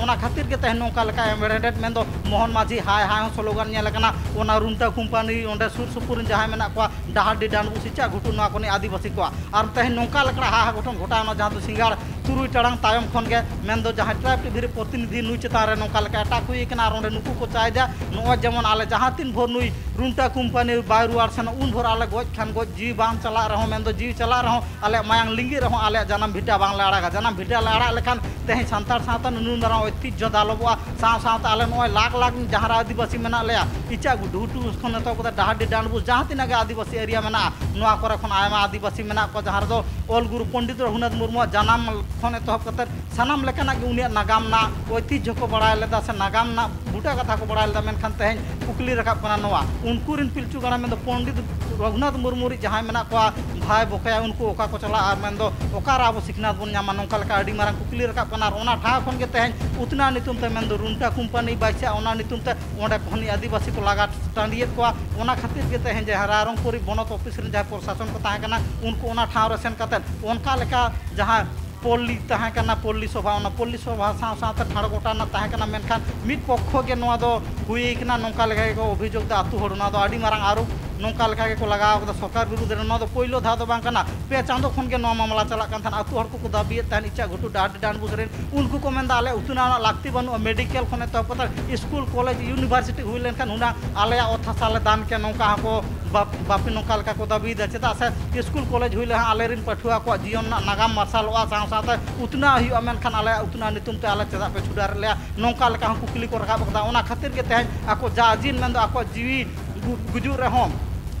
ᱚᱱᱟ ᱠᱷᱟᱹᱛᱤᱨ ᱜᱮ ᱛᱮᱦᱮᱧ ᱱᱚᱝᱠᱟ ᱞᱮᱠᱟ ᱮᱢᱵᱮᱲ ᱦᱮᱰᱮᱡ, ᱢᱮᱱᱫᱚ ᱢᱳᱦᱚᱱ ᱢᱟᱹᱡᱷᱤ ᱦᱟᱭ ᱦᱟᱭ ᱦᱚᱸ ᱥᱞᱳᱜᱟᱱ ᱧᱮᱞ ᱟᱠᱟᱱᱟ᱾ ᱚᱱᱟ ᱨᱩᱱᱴᱟ ᱠᱳᱢᱯᱟᱱᱤ ᱚᱸᱰᱮ ᱥᱩᱨ ᱥᱩᱯᱩᱨ ᱨᱮᱱ ᱡᱟᱦᱟᱸᱭ ᱢᱮᱱᱟᱜ ᱠᱚᱣᱟ, ᱰᱟᱦᱟᱨᱰᱤ, ᱰᱟᱸᱰᱵᱩᱥ, ᱤᱪᱟᱜᱷᱩᱴᱩ, ᱱᱚᱣᱟ ᱠᱚᱨᱮᱱ ᱟᱹᱫᱤᱵᱟᱹᱥᱤ ᱠᱚᱣᱟᱜ᱾ ᱟᱨ ᱛᱮᱦᱮᱧ ᱱᱚᱝᱠᱟ ᱞᱮᱠᱟᱱᱟᱜ ᱦᱟᱦᱟ ᱜᱷᱚᱴᱚᱱ ᱜᱷᱚᱴᱟᱣ ᱮᱱᱟ, ᱡᱟᱦᱟᱸ ᱫᱚ ᱥᱤᱸᱜᱟᱲ ᱛᱩᱨᱩᱭ ᱴᱟᱲᱟᱝ ᱛᱟᱭᱚᱢ ᱠᱷᱚᱱ ᱜᱮ, ᱢᱮᱱᱫᱚ ᱡᱟᱦᱟᱸᱭ Tribe TV ᱨᱮ ᱯᱨᱚᱛᱤᱱᱤᱫᱷᱤ, ᱱᱩᱭ ᱪᱮᱛᱟᱱ ᱨᱮ ᱱᱚᱝᱠᱟ ᱞᱮᱠᱟ attack ᱦᱩᱭ ᱟᱠᱟᱱᱟ᱾ ᱟᱨ ᱚᱸᱰᱮ ᱱᱩᱠᱩ ᱠᱚ ᱪᱟᱭᱫᱟ, ᱱᱚᱜᱼᱚᱭ ᱡᱮᱢᱚᱱ ᱟᱞᱮ ᱡᱟᱦᱟᱸ ᱛᱤᱱ ᱵᱷᱳᱨ ᱱᱩᱭ ᱨᱩᱱᱴᱟ ᱠᱳᱢᱯᱟᱱᱤ ᱵᱟᱭ ᱨᱩᱣᱟᱹᱲ ᱥᱮᱱᱚᱜ, ᱩᱱ ᱵᱷᱳᱨ ᱟᱞᱮ ᱜᱚᱡ ᱠᱷᱟᱱ ᱜᱚᱡ, ᱡᱤᱣᱤ ᱵᱟᱝ ᱪᱟᱞᱟᱜ ᱨᱮᱦᱚᱸ, ᱢᱮᱱᱫᱚ ᱡᱤᱣᱤ ᱪᱟᱞᱟᱜ ᱨᱮᱦᱚᱸ, ᱟᱞᱮᱭᱟᱜ ᱢᱟᱭᱟᱝ ᱞᱤᱸᱜᱤᱜ ᱨᱮᱦᱚᱸ ᱟᱞᱮᱭᱟᱜ ᱡᱟᱱᱟᱢ ᱵᱷᱤᱴᱟ ᱵᱟᱝᱞᱮ ᱟᱲᱟᱜᱟ᱾ ᱡᱟᱱᱟᱢ ᱵᱷᱤᱴᱟ ᱞᱮ ᱟᱲᱟᱜ ᱞᱮᱠᱷᱟᱱ ᱛᱮᱦᱮᱧ ᱥᱟᱱᱛᱟᱲ ᱥᱟᱶᱛᱟ ᱱᱩᱱ ᱢᱟᱨᱟᱝ ᱚᱭᱛᱤᱡᱽᱡᱷᱚ ᱫᱟᱞᱚᱵᱚᱜᱼᱟ᱾ ᱥᱟᱶ ᱥᱟᱶᱛᱮ ᱟᱞᱮ ᱱᱚᱜᱼᱚᱭ ᱞᱟᱠᱷ ᱞᱟᱠᱷ ᱡᱟᱦᱟᱸ ᱨᱮ ᱟᱹᱫᱤᱵᱟᱹᱥᱤ ᱢᱮᱱᱟᱜ ᱞᱮᱭᱟ, ᱤᱪᱟᱜ ᱜᱷᱩᱴᱩ ᱠᱷᱚᱱ ᱮᱛᱚᱦᱚᱵ ᱠᱟᱛᱮ ᱰᱟᱦᱟᱨᱰᱤ, ᱰᱟᱸᱰᱵᱩᱥ, ᱡᱟᱦᱟᱸ ᱛᱤᱱᱟᱹᱜ ᱜᱮ ᱟᱹᱫᱤᱵᱟᱹᱥᱤ area ᱢᱮᱱᱟᱜᱼᱟ, ᱱᱚᱣᱟ ᱠᱚᱨᱮ ᱠᱷᱚᱱ ᱟᱭᱢᱟ ᱟᱹᱫᱤᱵᱟᱹᱥᱤ ᱢᱮᱱᱟᱜ ᱠᱚᱣᱟ, ᱡᱟᱦᱟᱸ ᱨᱮᱫᱚ ᱚᱞ ᱜᱩᱨᱩ ᱯᱚᱱᱰᱤᱛ ᱨᱚᱜᱷᱩᱱᱟᱛᱷ ᱢᱩᱨᱢᱩᱣᱟᱜ ᱡᱟᱱᱟᱢ ᱠᱷᱚᱱ ᱮᱛᱚᱦᱚᱵ ᱠᱟᱛᱮ ᱥᱟᱱᱟᱢ ᱞᱮᱠᱟᱱᱟᱜ ᱜᱮ ᱩᱱᱤᱭᱟᱜ ᱱᱟᱜᱟᱢ ᱨᱮᱱᱟᱜ ᱚᱭᱛᱤᱡᱽᱡᱷᱚ ᱠᱚ ᱵᱟᱲᱟᱭ ᱞᱮᱫᱟ, ᱥᱮ ᱱᱟᱜᱟᱢ ᱨᱮᱱᱟᱜ ᱵᱩᱴᱟᱹ ᱠᱟᱛᱷᱟ ᱠᱚ ᱵᱟᱲᱟᱭ ᱞᱮᱫᱟ᱾ ᱢᱮᱱᱠᱷᱟᱱ ᱛᱮᱦᱮᱧ ᱠᱩᱠᱞᱤ ᱨᱟᱠᱟᱵ ᱠᱟᱱᱟ ᱱᱚᱣᱟ, ᱩᱱᱠᱩ ᱨᱮᱱ ᱯᱤᱞᱪᱩ ᱜᱟᱲᱟ ᱢᱮᱱᱫᱚ ᱯᱚᱱᱰᱤᱛ ᱨᱚᱜᱷᱩᱱᱟᱛᱷ ᱢᱩᱨᱢᱩ ᱨᱤᱡ ᱡᱟᱦᱟᱸᱭ ᱢᱮᱱᱟᱜ ᱠᱚᱣᱟ ᱵᱷᱟᱭ ᱵᱚᱠᱚᱭᱟ, ᱩᱱᱠᱩ ᱚᱠᱟ ᱠᱚ ᱪᱟᱞᱟᱜᱼᱟ? ᱟᱨ ᱢᱮᱱᱫᱚ ᱚᱠᱟᱨᱮ ᱟᱵᱚ ᱥᱤᱠᱷᱱᱟᱹᱛ ᱵᱚᱱ ᱧᱟᱢᱟ? ᱱᱚᱝᱠᱟ ᱞᱮᱠᱟ ᱟᱹᱰᱤ ᱢᱟᱨᱟᱝ ᱠᱩᱠᱞᱤ ᱨᱟᱠᱟᱵ ᱠᱟᱱᱟ᱾ ᱟᱨ ᱚᱱᱟ ᱴᱷᱟᱶ ᱠᱷᱚᱱ ᱜᱮ ᱛᱮᱦᱮᱧ ᱩᱛᱱᱟᱹᱣ ᱧᱩᱛᱩᱢ ᱛᱮ, ᱢᱮᱱᱫᱚ ᱨᱩᱱᱴᱟ ᱠᱳᱢᱯᱟᱱᱤ ᱵᱟᱪᱷᱟ, ᱚᱱᱟ ᱧᱩᱛᱩᱢ ᱛᱮ ᱚᱸᱰᱮ ᱠᱷᱚᱱᱤᱡ ᱟᱹᱫᱤᱵᱟᱹᱥᱤ ᱠᱚ ᱞᱟᱜᱟ ᱴᱟᱺᱰᱤᱭᱮᱫ ᱠᱚᱣᱟ᱾ ᱚᱱᱟ ᱠᱷᱟᱹᱛᱤᱨ ᱜᱮ ᱛᱮᱦᱮᱧ ᱡᱟᱦᱟᱸ ᱨᱟᱭᱨᱚᱝᱯᱩᱨᱤ ᱵᱚᱱᱚᱛ ᱚᱯᱷᱤᱥ ᱨᱮᱱ ᱡᱟᱦᱟᱸᱭ ᱯᱨᱚᱥᱟᱥᱚᱱ ᱠᱚ ᱛᱟᱦᱮᱸ ᱠᱟᱱᱟ, ᱩᱱᱠᱩ ᱚᱱᱟ ᱴᱷᱟᱶ ᱨᱮ ᱥᱮᱱ ᱠᱟᱛᱮ ᱚᱱᱠᱟ ᱞᱮᱠᱟ ᱡᱟᱦᱟᱸ ᱯᱚᱞᱞᱤ ᱛᱟᱦᱮᱸ ᱠᱟᱱᱟ, ᱯᱚᱞᱞᱤ ᱥᱚᱵᱷᱟ, ᱚᱱᱟ ᱯᱚᱞᱞᱤ ᱥᱚᱵᱷᱟ ᱥᱟᱶ ᱥᱟᱶᱛᱮ ᱴᱷᱟᱲᱚ ᱜᱚᱴᱟ ᱨᱮᱱᱟᱜ ᱛᱟᱦᱮᱸ ᱠᱟᱱᱟ᱾ ᱢᱮᱱᱠᱷᱟᱱ ᱢᱤᱫ ᱯᱚᱠᱠᱷᱚ ᱜᱮ ᱱᱚᱣᱟ ᱫᱚ ᱦᱩᱭ ᱠᱟᱱᱟ, ᱱᱚᱝᱠᱟ ᱞᱮᱠᱟ ᱜᱮᱠᱚ ᱚᱵᱷᱤᱡᱳᱜᱽ ᱫᱟ ᱟᱹᱛᱩ ᱦᱚᱲ᱾ ᱱᱚᱣᱟ ᱫᱚ ᱟᱹᱰᱤ ᱢᱟᱨᱟᱝ ᱟᱨᱳᱯ ᱱᱚᱝᱠᱟ ᱞᱮᱠᱟ ᱜᱮᱠᱚ ᱞᱟᱜᱟᱣ ᱠᱟᱫᱟ ᱥᱚᱨᱠᱟᱨ ᱵᱤᱨᱩᱫᱷ ᱨᱮ᱾ ᱱᱚᱣᱟ ᱫᱚ ᱯᱳᱭᱞᱳ ᱫᱷᱟᱣ ᱫᱚ ᱵᱟᱝ ᱠᱟᱱᱟ, ᱯᱮ ᱪᱟᱸᱫᱚ ᱠᱷᱚᱱ ᱜᱮ ᱱᱚᱣᱟ ᱢᱟᱢᱞᱟ ᱪᱟᱞᱟᱜ ᱠᱟᱱ ᱛᱟᱦᱮᱸᱱᱟ᱾ ᱟᱹᱛᱩ ᱦᱚᱲ ᱠᱚᱠᱚ ᱫᱟᱹᱵᱤᱭᱮᱫ ᱛᱟᱦᱮᱸᱱ, ᱤᱪᱟᱜ ᱜᱷᱩᱴᱩ ᱰᱟᱦᱟᱨᱰᱤ ᱰᱟᱸᱰᱵᱩᱥ ᱨᱮᱱ, ᱩᱱᱠᱩ ᱠᱚ ᱢᱮᱱᱫᱟ, ᱟᱞᱮ ᱩᱛᱱᱟᱹᱣ ᱨᱮᱱᱟᱜ ᱞᱟᱹᱠᱛᱤ ᱵᱟᱹᱱᱩᱜᱼᱟ, ᱢᱮᱰᱤᱠᱮᱞ ᱠᱷᱚᱱ ᱮᱛᱚᱦᱚᱵ ᱠᱟᱛᱮ ᱥᱠᱩᱞ, ᱠᱚᱞᱮᱡᱽ, ᱤᱭᱩᱱᱤᱵᱷᱟᱨᱥᱤᱴᱤ ᱦᱩᱭ ᱞᱮᱱᱠᱷᱟᱱ ᱦᱩᱱᱟᱹᱝ ᱟᱞᱮᱭᱟᱜ ᱚᱛ ᱦᱟᱥᱟ ᱞᱮ ᱫᱟᱱ ᱠᱮᱭᱟ, ᱱᱚᱝᱠᱟ ᱦᱚᱸᱠᱚ ᱵᱟᱯ-, ᱵᱟᱯᱤ ᱱᱚᱝᱠᱟ ᱞᱮᱠᱟ ᱠᱚ ᱫᱟᱹᱵᱤᱭᱮᱫᱟ᱾ ᱪᱮᱫᱟᱜ ᱥᱮ ᱥᱠᱩᱞ, ᱠᱚᱞᱮᱡᱽ ᱦᱩᱭ ᱞᱮᱱᱠᱷᱟᱱ ᱟᱞᱮᱨᱮᱱ ᱯᱟᱹᱴᱷᱩᱣᱟᱹ ᱠᱚᱣᱟᱜ ᱡᱤᱭᱚᱱ ᱨᱮᱱᱟᱜ ᱱᱟᱜᱟᱢ ᱢᱟᱨᱥᱟᱞᱚᱜᱼᱟ, ᱥᱟᱶ ᱥᱟᱶᱛᱮ ᱩᱛᱱᱟᱹᱣ ᱦᱩᱭᱩᱜᱼᱟ, ᱢᱮᱱᱠᱷᱟᱱ ᱟᱞᱮᱭᱟᱜ ᱩᱛᱱᱟᱹᱣ ᱧᱩᱛᱩᱢ ᱛᱮ ᱟᱞᱮ ᱪᱮᱫᱟᱜ ᱯᱮ ᱪᱷᱩᱰᱟᱨᱮᱫ ᱞᱮᱭᱟ? ᱱᱚᱝᱠᱟ ᱞᱮᱠᱟ ᱦᱚᱸ ᱠᱩᱠᱞᱤ ᱠᱚ ᱨᱟᱠᱟᱵ ᱟᱠᱟᱫᱟ᱾ ᱚᱱᱟ ᱠᱷᱟᱹᱛᱤᱨ ᱜᱮ ᱛᱮᱦᱮᱧ ᱟᱠᱚ ᱡᱟ ᱡᱤᱱ ᱢᱮᱱᱫᱚ ᱟᱠᱚᱣᱟᱜ ᱡᱤᱣᱤ ᱜᱩ-, ᱜᱩᱡᱩᱜ ᱨᱮᱦᱚᱸ,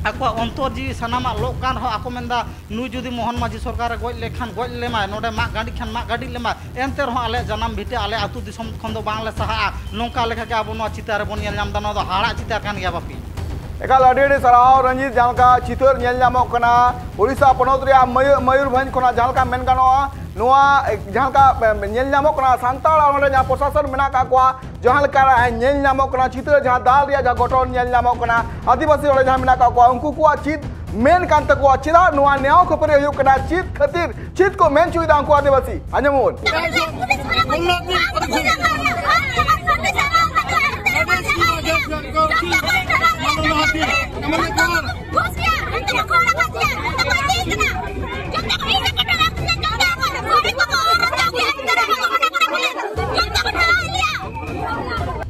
ᱟᱠᱚᱣᱟᱜ ᱚᱱᱛᱚᱨ ᱡᱤᱣᱤ ᱥᱟᱱᱟᱢᱟᱜ ᱞᱚᱜ ᱠᱟᱱ ᱨᱮᱦᱚᱸ, ᱟᱠᱚ ᱢᱮᱱᱫᱟ, ᱱᱩᱭ ᱡᱩᱫᱤ ᱢᱳᱦᱚᱱ ᱢᱟᱹᱡᱷᱤ ᱥᱚᱨᱠᱟᱨᱮ ᱜᱚᱡ ᱞᱮᱠᱷᱟᱱ ᱜᱚᱡ ᱞᱮᱢᱟᱭ, ᱱᱚᱰᱮ ᱢᱟᱜ ᱜᱟᱹᱰᱤ ᱠᱷᱟᱱ ᱢᱟᱜ ᱜᱟᱹᱰᱤ ᱞᱮᱢᱟᱭ, ᱮᱱᱛᱮ ᱨᱮᱦᱚᱸ ᱟᱞᱮᱭᱟᱜ ᱡᱟᱱᱟᱢ ᱵᱷᱤᱴᱟᱹ, ᱟᱞᱮ ᱟᱹᱛᱩ ᱫᱤᱥᱚᱢ ᱠᱷᱚᱱ ᱫᱚ ᱵᱟᱝᱞᱮ ᱥᱟᱦᱟᱜᱼᱟ᱾ ᱱᱚᱝᱠᱟ ᱞᱮᱠᱟ ᱜᱮ ᱟᱵᱚ ᱱᱚᱣᱟ ᱪᱤᱛᱟᱹᱨ ᱨᱮᱵᱚᱱ ᱧᱮᱞ ᱧᱟᱢ ᱮᱫᱟ᱾ ᱱᱚᱣᱟ ᱫᱚ ᱦᱟᱦᱟᱲᱟᱜ ᱪᱤᱛᱟᱹᱨ ᱠᱟᱱ ᱜᱮᱭᱟ ᱵᱟᱯᱤ᱾ ᱮᱠᱟᱞ ᱟᱹᱰᱤ ᱟᱹᱰᱤ ᱥᱟᱨᱦᱟᱣ ᱨᱚᱧᱡᱤᱛ, ᱡᱟᱦᱟᱸ ᱞᱮᱠᱟ ᱪᱤᱛᱟᱹᱨ ᱧᱮᱞ ᱧᱟᱢᱚᱜ ᱠᱟᱱᱟ ᱩᱲᱤᱥᱥᱟ ᱯᱚᱱᱚᱛ ᱨᱮᱭᱟᱜ ᱢᱚᱭᱩ-, ᱢᱚᱭᱩᱨᱵᱷᱚᱸᱡᱽ ᱠᱷᱚᱱᱟᱜ, ᱡᱟᱦᱟᱸ ᱞᱮᱠᱟ ᱢᱮᱱ ᱜᱟᱱᱚᱜᱼᱟ, ᱱᱚᱣᱟ ᱡᱟᱦᱟᱸ ᱞᱮᱠᱟ ᱧᱮᱞ ᱧᱟᱢᱚᱜ ᱠᱟᱱᱟ, ᱥᱟᱱᱛᱟᱲ ᱟᱨ ᱚᱸᱰᱮ ᱡᱟᱦᱟᱸ ᱯᱨᱚᱥᱟᱥᱚᱱ ᱢᱮᱱᱟᱜ ᱟᱠᱟᱫ ᱠᱚᱣᱟ, ᱡᱟᱦᱟᱸ ᱞᱮᱠᱟ ᱧᱮᱞ ᱧᱟᱢᱚᱜ ᱠᱟᱱᱟ ᱪᱤᱛᱟᱹᱨ, ᱡᱟᱦᱟᱸ ᱫᱟᱞ ᱨᱮᱭᱟᱜ ᱡᱟᱦᱟᱸ ᱜᱷᱚᱴᱚᱱ ᱧᱮᱞ ᱧᱟᱢᱚᱜ ᱠᱟᱱᱟ, ᱟᱹᱫᱤᱵᱟᱹᱥᱤ ᱚᱸᱰᱮ ᱡᱟᱦᱟᱸ ᱢᱮᱱᱟᱜ ᱟᱠᱟᱫ ᱠᱚᱣᱟ, ᱩᱱᱠᱩ ᱠᱚᱣᱟᱜ ᱪᱮᱫ ᱢᱮᱱ ᱠᱟᱱ ᱛᱟᱠᱚᱣᱟ? ᱪᱮᱫᱟᱜ ᱱᱚᱣᱟ ᱱᱮᱭᱟᱣ ᱠᱷᱟᱹᱯᱟᱹᱨᱤ ᱦᱩᱭᱩᱜ ᱠᱟᱱᱟ? ᱪᱮᱫ ᱠᱷᱟᱹᱛᱤᱨ ᱪᱮᱫ ᱠᱚ ᱢᱮᱱ ᱦᱚᱪᱚᱭᱮᱫᱟ ᱩᱱᱠᱩ ᱟᱹᱫᱤᱵᱟᱹᱥᱤ? ᱟᱸᱡᱚᱢ ᱵᱚᱱ᱾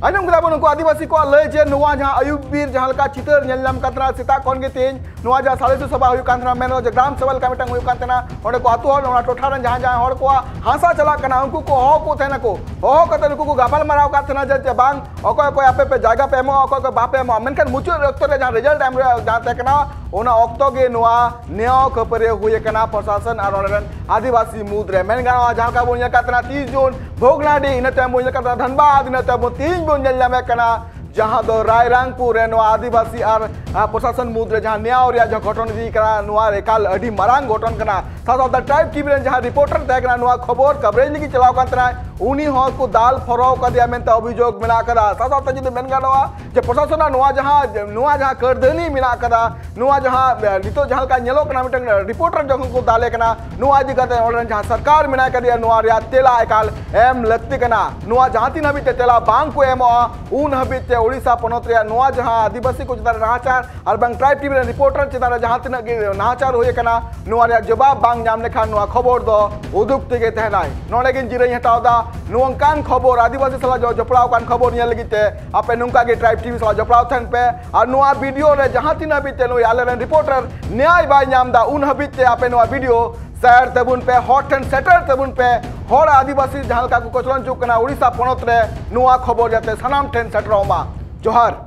ᱟᱸᱡᱚᱢ ᱠᱮᱫᱟ ᱵᱚᱱ ᱩᱱᱠᱩ ᱟᱹᱫᱤᱵᱟᱹᱥᱤ ᱠᱚᱣᱟᱜ ᱞᱟᱹᱭ ᱡᱮ ᱱᱚᱣᱟ ᱡᱟᱦᱟᱸ ᱟᱹᱭᱩᱵ ᱵᱤᱨ ᱡᱟᱦᱟᱸ ᱞᱮᱠᱟ ᱪᱤᱛᱟᱹᱨ ᱧᱮᱞ ᱧᱟᱢ ᱠᱟᱱ ᱛᱟᱦᱮᱱᱟ ᱥᱮᱛᱟᱜ ᱠᱷᱚᱱ ᱜᱮ ᱛᱮᱦᱮᱧ ᱱᱚᱣᱟ ᱡᱟᱦᱟᱸ ᱥᱟᱞᱮᱥᱤ ᱥᱚᱵᱷᱟ ᱦᱩᱭᱩᱜ ᱠᱟᱱ ᱛᱟᱦᱮᱱᱟ, ᱢᱮᱱ ᱜᱟᱱᱚᱜᱼᱟ ᱡᱮ ᱜᱨᱟᱢ ᱥᱚᱵᱷᱟ ᱞᱮᱠᱟ ᱢᱤᱫᱴᱟᱝ ᱦᱩᱭᱩᱜ ᱠᱟᱱ ᱛᱟᱦᱮᱱᱟ, ᱚᱸᱰᱮ ᱠᱚ ᱟᱹᱛᱩ ᱦᱚᱲ, ᱚᱱᱟ ᱴᱚᱴᱷᱟ ᱨᱮᱱ ᱡᱟᱦᱟᱸ ᱡᱟᱦᱟᱸᱭ ᱦᱚᱲ ᱠᱚᱣᱟᱜ ᱦᱟᱥᱟ ᱪᱟᱞᱟᱜ ᱠᱟᱱᱟ, ᱩᱱᱠᱩ ᱠᱚ ᱦᱚᱦᱚ ᱠᱚ ᱛᱟᱦᱮᱱᱟᱠᱚ, ᱦᱚᱦᱚ ᱠᱟᱛᱮ ᱩᱱᱠᱩ ᱠᱚ ᱜᱟᱯᱟᱞ ᱢᱟᱨᱟᱣ ᱠᱟᱫ ᱛᱟᱦᱮᱱᱟ ᱡᱮ, ᱡᱮ ᱵᱟᱝ, ᱚᱠᱚᱭ ᱚᱠᱚᱭ ᱟᱯᱮ ᱯᱮ ᱡᱟᱭᱜᱟ ᱯᱮ ᱮᱢᱚᱜᱼᱟ, ᱚᱠᱚᱭ ᱚᱠᱚᱭ ᱵᱟᱯᱮ ᱮᱢᱚᱜᱼᱟ᱾ ᱢᱮᱱᱠᱷᱟᱱ ᱢᱩᱪᱟᱹᱫ ᱚᱠᱛᱚ ᱨᱮ ᱡᱟᱦᱟᱸ ᱨᱮᱡᱟᱞᱴ ᱮᱢ ᱨᱮᱭᱟᱜ ᱡᱟᱦᱟᱸ ᱛᱟᱦᱮᱸ ᱠᱟᱱᱟ, ᱚᱱᱟ ᱚᱠᱛᱚ ᱜᱮ ᱱᱚᱣᱟ ᱱᱮᱭᱟᱣ ᱠᱷᱟᱹᱯᱟᱹᱨᱤ ᱦᱩᱭ ᱟᱠᱟᱱᱟ ᱯᱨᱚᱥᱟᱥᱚᱱ ᱟᱨ ᱚᱸᱰᱮ ᱨᱮᱱ ᱟᱹᱫᱤᱵᱟᱹᱥᱤ ᱢᱩᱫᱽ ᱨᱮ᱾ ᱢᱮᱱ ᱜᱟᱱᱚᱜᱼᱟ, ᱡᱟᱦᱟᱸ ᱞᱮᱠᱟ ᱵᱚᱱ ᱧᱮᱞ ᱠᱟᱫ ᱛᱟᱦᱮᱱᱟ ᱛᱤᱥ ᱡᱩᱱ ᱵᱷᱚᱜᱽᱱᱟᱰᱤ, ᱤᱱᱟᱹ ᱛᱟᱭᱚᱢ ᱵᱚᱱ ᱧᱮᱞ ᱠᱟᱫ ᱛᱟᱦᱮᱱᱟ ᱫᱷᱟᱱᱵᱟᱫᱽ, ᱤᱱᱟᱹ ᱛᱟᱭᱚᱢ ᱵᱚᱱ ᱛᱤᱦᱤᱧ ᱵᱚᱱ ᱧᱮᱞ ᱧᱟᱢᱮᱫ ᱠᱟᱱᱟ ᱡᱟᱦᱟᱸ ᱫᱚ ᱨᱟᱭᱨᱟᱝᱯᱩᱨ ᱨᱮ ᱱᱚᱣᱟ ᱟᱹᱫᱤᱵᱟᱹᱥᱤ ᱟᱨ, ᱟᱨ ᱯᱨᱚᱥᱟᱥᱚᱱ ᱢᱩᱫᱽ ᱨᱮ ᱡᱟᱦᱟᱸ ᱱᱮᱭᱟᱣ ᱨᱮᱭᱟᱜ ᱡᱟᱦᱟᱸ ᱜᱷᱚᱴᱚᱱ ᱤᱫᱤ ᱠᱟᱱᱟ, ᱱᱚᱣᱟ ᱮᱠᱟᱞ ᱟᱹᱰᱤ ᱢᱟᱨᱟᱝ ᱜᱷᱚᱴᱚᱱ ᱠᱟᱱᱟ᱾ ᱥᱟᱶ ᱥᱟᱶᱛᱮ ᱴᱨᱟᱭᱤᱵᱽ ᱴᱤᱵᱷᱤ ᱨᱮᱱ ᱡᱟᱦᱟᱸ ᱨᱤᱯᱳᱨᱴᱟᱨ ᱛᱟᱦᱮᱸ ᱠᱟᱱᱟ, ᱱᱚᱣᱟ ᱠᱷᱚᱵᱚᱨ ᱠᱟᱵᱷᱨᱮᱡᱽ ᱞᱟᱹᱜᱤᱫ ᱪᱟᱞᱟᱣ ᱠᱟᱱ ᱛᱟᱦᱮᱱᱟᱭ, ᱩᱱᱤ ᱦᱚᱸ ᱠᱚ ᱫᱟᱞ ᱯᱷᱚᱨᱚᱣ ᱠᱟᱫᱮᱭᱟ ᱢᱮᱱᱛᱮ ᱚᱵᱷᱤᱡᱳᱜᱽ ᱢᱮᱱᱟᱜ ᱠᱟᱫᱟ᱾ ᱥᱟᱶ ᱥᱟᱶᱛᱮ ᱡᱩᱫᱤ ᱢᱮᱱ ᱜᱟᱱᱚᱜᱼᱟ ᱡᱮ ᱯᱨᱚᱥᱟᱥᱚᱱᱟᱜ ᱱᱚᱣᱟ ᱡᱟᱦᱟᱸ, ᱱᱚᱣᱟ ᱡᱟᱦᱟᱸ ᱠᱟᱹᱨᱫᱷᱟᱹᱱᱤ ᱢᱮᱱᱟᱜ ᱠᱟᱫᱟ, ᱱᱚᱣᱟ ᱡᱟᱦᱟᱸ, ᱮ, ᱱᱤᱛᱚᱜ ᱡᱟᱦᱟᱸ ᱞᱮᱠᱟ ᱧᱮᱞᱚᱜ ᱠᱟᱱᱟ, ᱢᱤᱫᱴᱟᱝ ᱨᱤᱯᱳᱨᱴᱟᱨ ᱡᱚᱠᱷᱚᱱ ᱠᱚ ᱫᱟᱞᱮ ᱠᱟᱱᱟ, ᱱᱚᱣᱟ ᱤᱫᱤ ᱠᱟᱛᱮ ᱚᱸᱰᱮ ᱨᱮᱱ ᱡᱟᱦᱟᱸ ᱥᱚᱨᱠᱟᱨ ᱢᱮᱱᱟᱭ ᱠᱟᱫᱮᱭᱟ, ᱱᱚᱣᱟ ᱨᱮᱭᱟᱜ ᱛᱮᱞᱟ ᱮᱠᱟᱞ ᱮᱢ ᱞᱟᱹᱠᱛᱤ ᱠᱟᱱᱟ᱾ ᱱᱚᱣᱟ ᱡᱟᱦᱟᱸ ᱛᱤᱱ ᱦᱟᱹᱵᱤᱡ ᱛᱮ ᱛᱮᱞᱟ ᱵᱟᱝ ᱠᱚ ᱮᱢᱚᱜᱼᱟ, ᱩᱱ ᱦᱟᱹᱵᱤᱡ ᱛᱮ ᱳᱰᱤᱥᱟ ᱯᱚᱱᱚᱛ ᱨᱮᱭᱟᱜ ᱱᱚᱣᱟ ᱡᱟᱦᱟᱸ ᱟᱹᱫᱤᱵᱟᱹᱥᱤ ᱠᱚ ᱪᱮᱛᱟᱱ ᱨᱮ ᱱᱟᱦᱟᱪᱟᱨ ᱟᱨ ᱵᱟᱝ ᱴᱨᱟᱭᱤᱵᱽ ᱴᱤᱵᱷᱤ ᱨᱮᱱ ᱨᱤᱯᱳᱨᱴᱟᱨ ᱪᱮᱛᱟᱱ ᱨᱮ ᱡᱟᱦᱟᱸ ᱛᱤᱱᱟᱹᱜ ᱜᱮ ᱱᱟᱦᱟᱪᱟᱨ ᱦᱩᱭ ᱟᱠᱟᱱᱟ, ᱱᱚᱣᱟ ᱨᱮᱭᱟᱜ ᱡᱚᱵᱟᱵ ᱵᱟᱝ ᱧᱟᱢ ᱞᱮᱠᱷᱟᱱ ᱱᱚᱣᱟ ᱠᱷᱚᱵᱚᱨ ᱫᱚ ᱩᱫᱩᱜ ᱛᱮᱜᱮ ᱛᱟᱦᱮᱱᱟᱭ᱾ ᱱᱚᱰᱮ ᱜᱤᱧ ᱡᱤᱨᱟᱹᱧ ᱦᱟᱛᱟᱣ ᱮᱫᱟ᱾ ᱱᱚᱝᱠᱟᱱ ᱠᱷᱚᱵᱚᱨ, ᱟᱹᱫᱤᱵᱟᱹᱥᱤ ᱥᱟᱞᱟᱜ ᱡᱚ-, ᱡᱚᱯᱲᱟᱣ ᱟᱠᱟᱱ ᱠᱷᱚᱵᱚᱨ ᱧᱮᱞ ᱞᱟᱹᱜᱤᱫ ᱛᱮ ᱟᱯᱮ ᱱᱚᱝᱠᱟ ᱜᱮ ᱴᱨᱟᱭᱤᱵᱽ ᱴᱤᱵᱷᱤ ᱥᱟᱞᱟᱜ ᱡᱚᱯᱲᱟᱣ ᱛᱟᱦᱮᱱ ᱯᱮ᱾ ᱟᱨ ᱱᱚᱣᱟ ᱵᱷᱤᱰᱤᱭᱳ ᱨᱮ ᱡᱟᱦᱟᱸ ᱛᱤᱱᱟᱹᱜ ᱦᱟᱹᱵᱤᱡ ᱛᱮ ᱱᱩᱭ ᱟᱞᱮᱨᱮᱱ ᱨᱤᱯᱳᱨᱴᱟᱨ ᱱᱮᱭᱟᱭ ᱵᱟᱭ ᱧᱟᱢ ᱮᱫᱟ, ᱩᱱ ᱦᱟᱹᱵᱤᱡ ᱛᱮ ᱟᱯᱮ ᱱᱚᱣᱟ ᱵᱷᱤᱰᱤᱭᱳ ᱥᱮᱭᱟᱨ ᱛᱟᱵᱚᱱ ᱯᱮ, ᱦᱚᱲ ᱴᱷᱮᱱ ᱥᱮᱴᱮᱨ ᱛᱟᱵᱚᱱ ᱯᱮ᱾ ᱦᱚᱲ ᱟᱹᱫᱤᱵᱟᱹᱥᱤ ᱡᱟᱦᱟᱸ ᱞᱮᱠᱟ ᱠᱚ ᱠᱚᱪᱞᱚᱱ ᱦᱚᱪᱚᱜ ᱠᱟᱱᱟ ᱩᱲᱤᱥᱥᱟ ᱯᱚᱱᱚᱛ ᱨᱮ, ᱱᱚᱣᱟ ᱠᱷᱚᱵᱚᱨ ᱡᱟᱛᱮ ᱥᱟᱱᱟᱢ ᱴᱷᱮᱱ ᱥᱮᱴᱮᱨᱚᱜ ᱢᱟ᱾ ᱡᱚᱦᱟᱨ᱾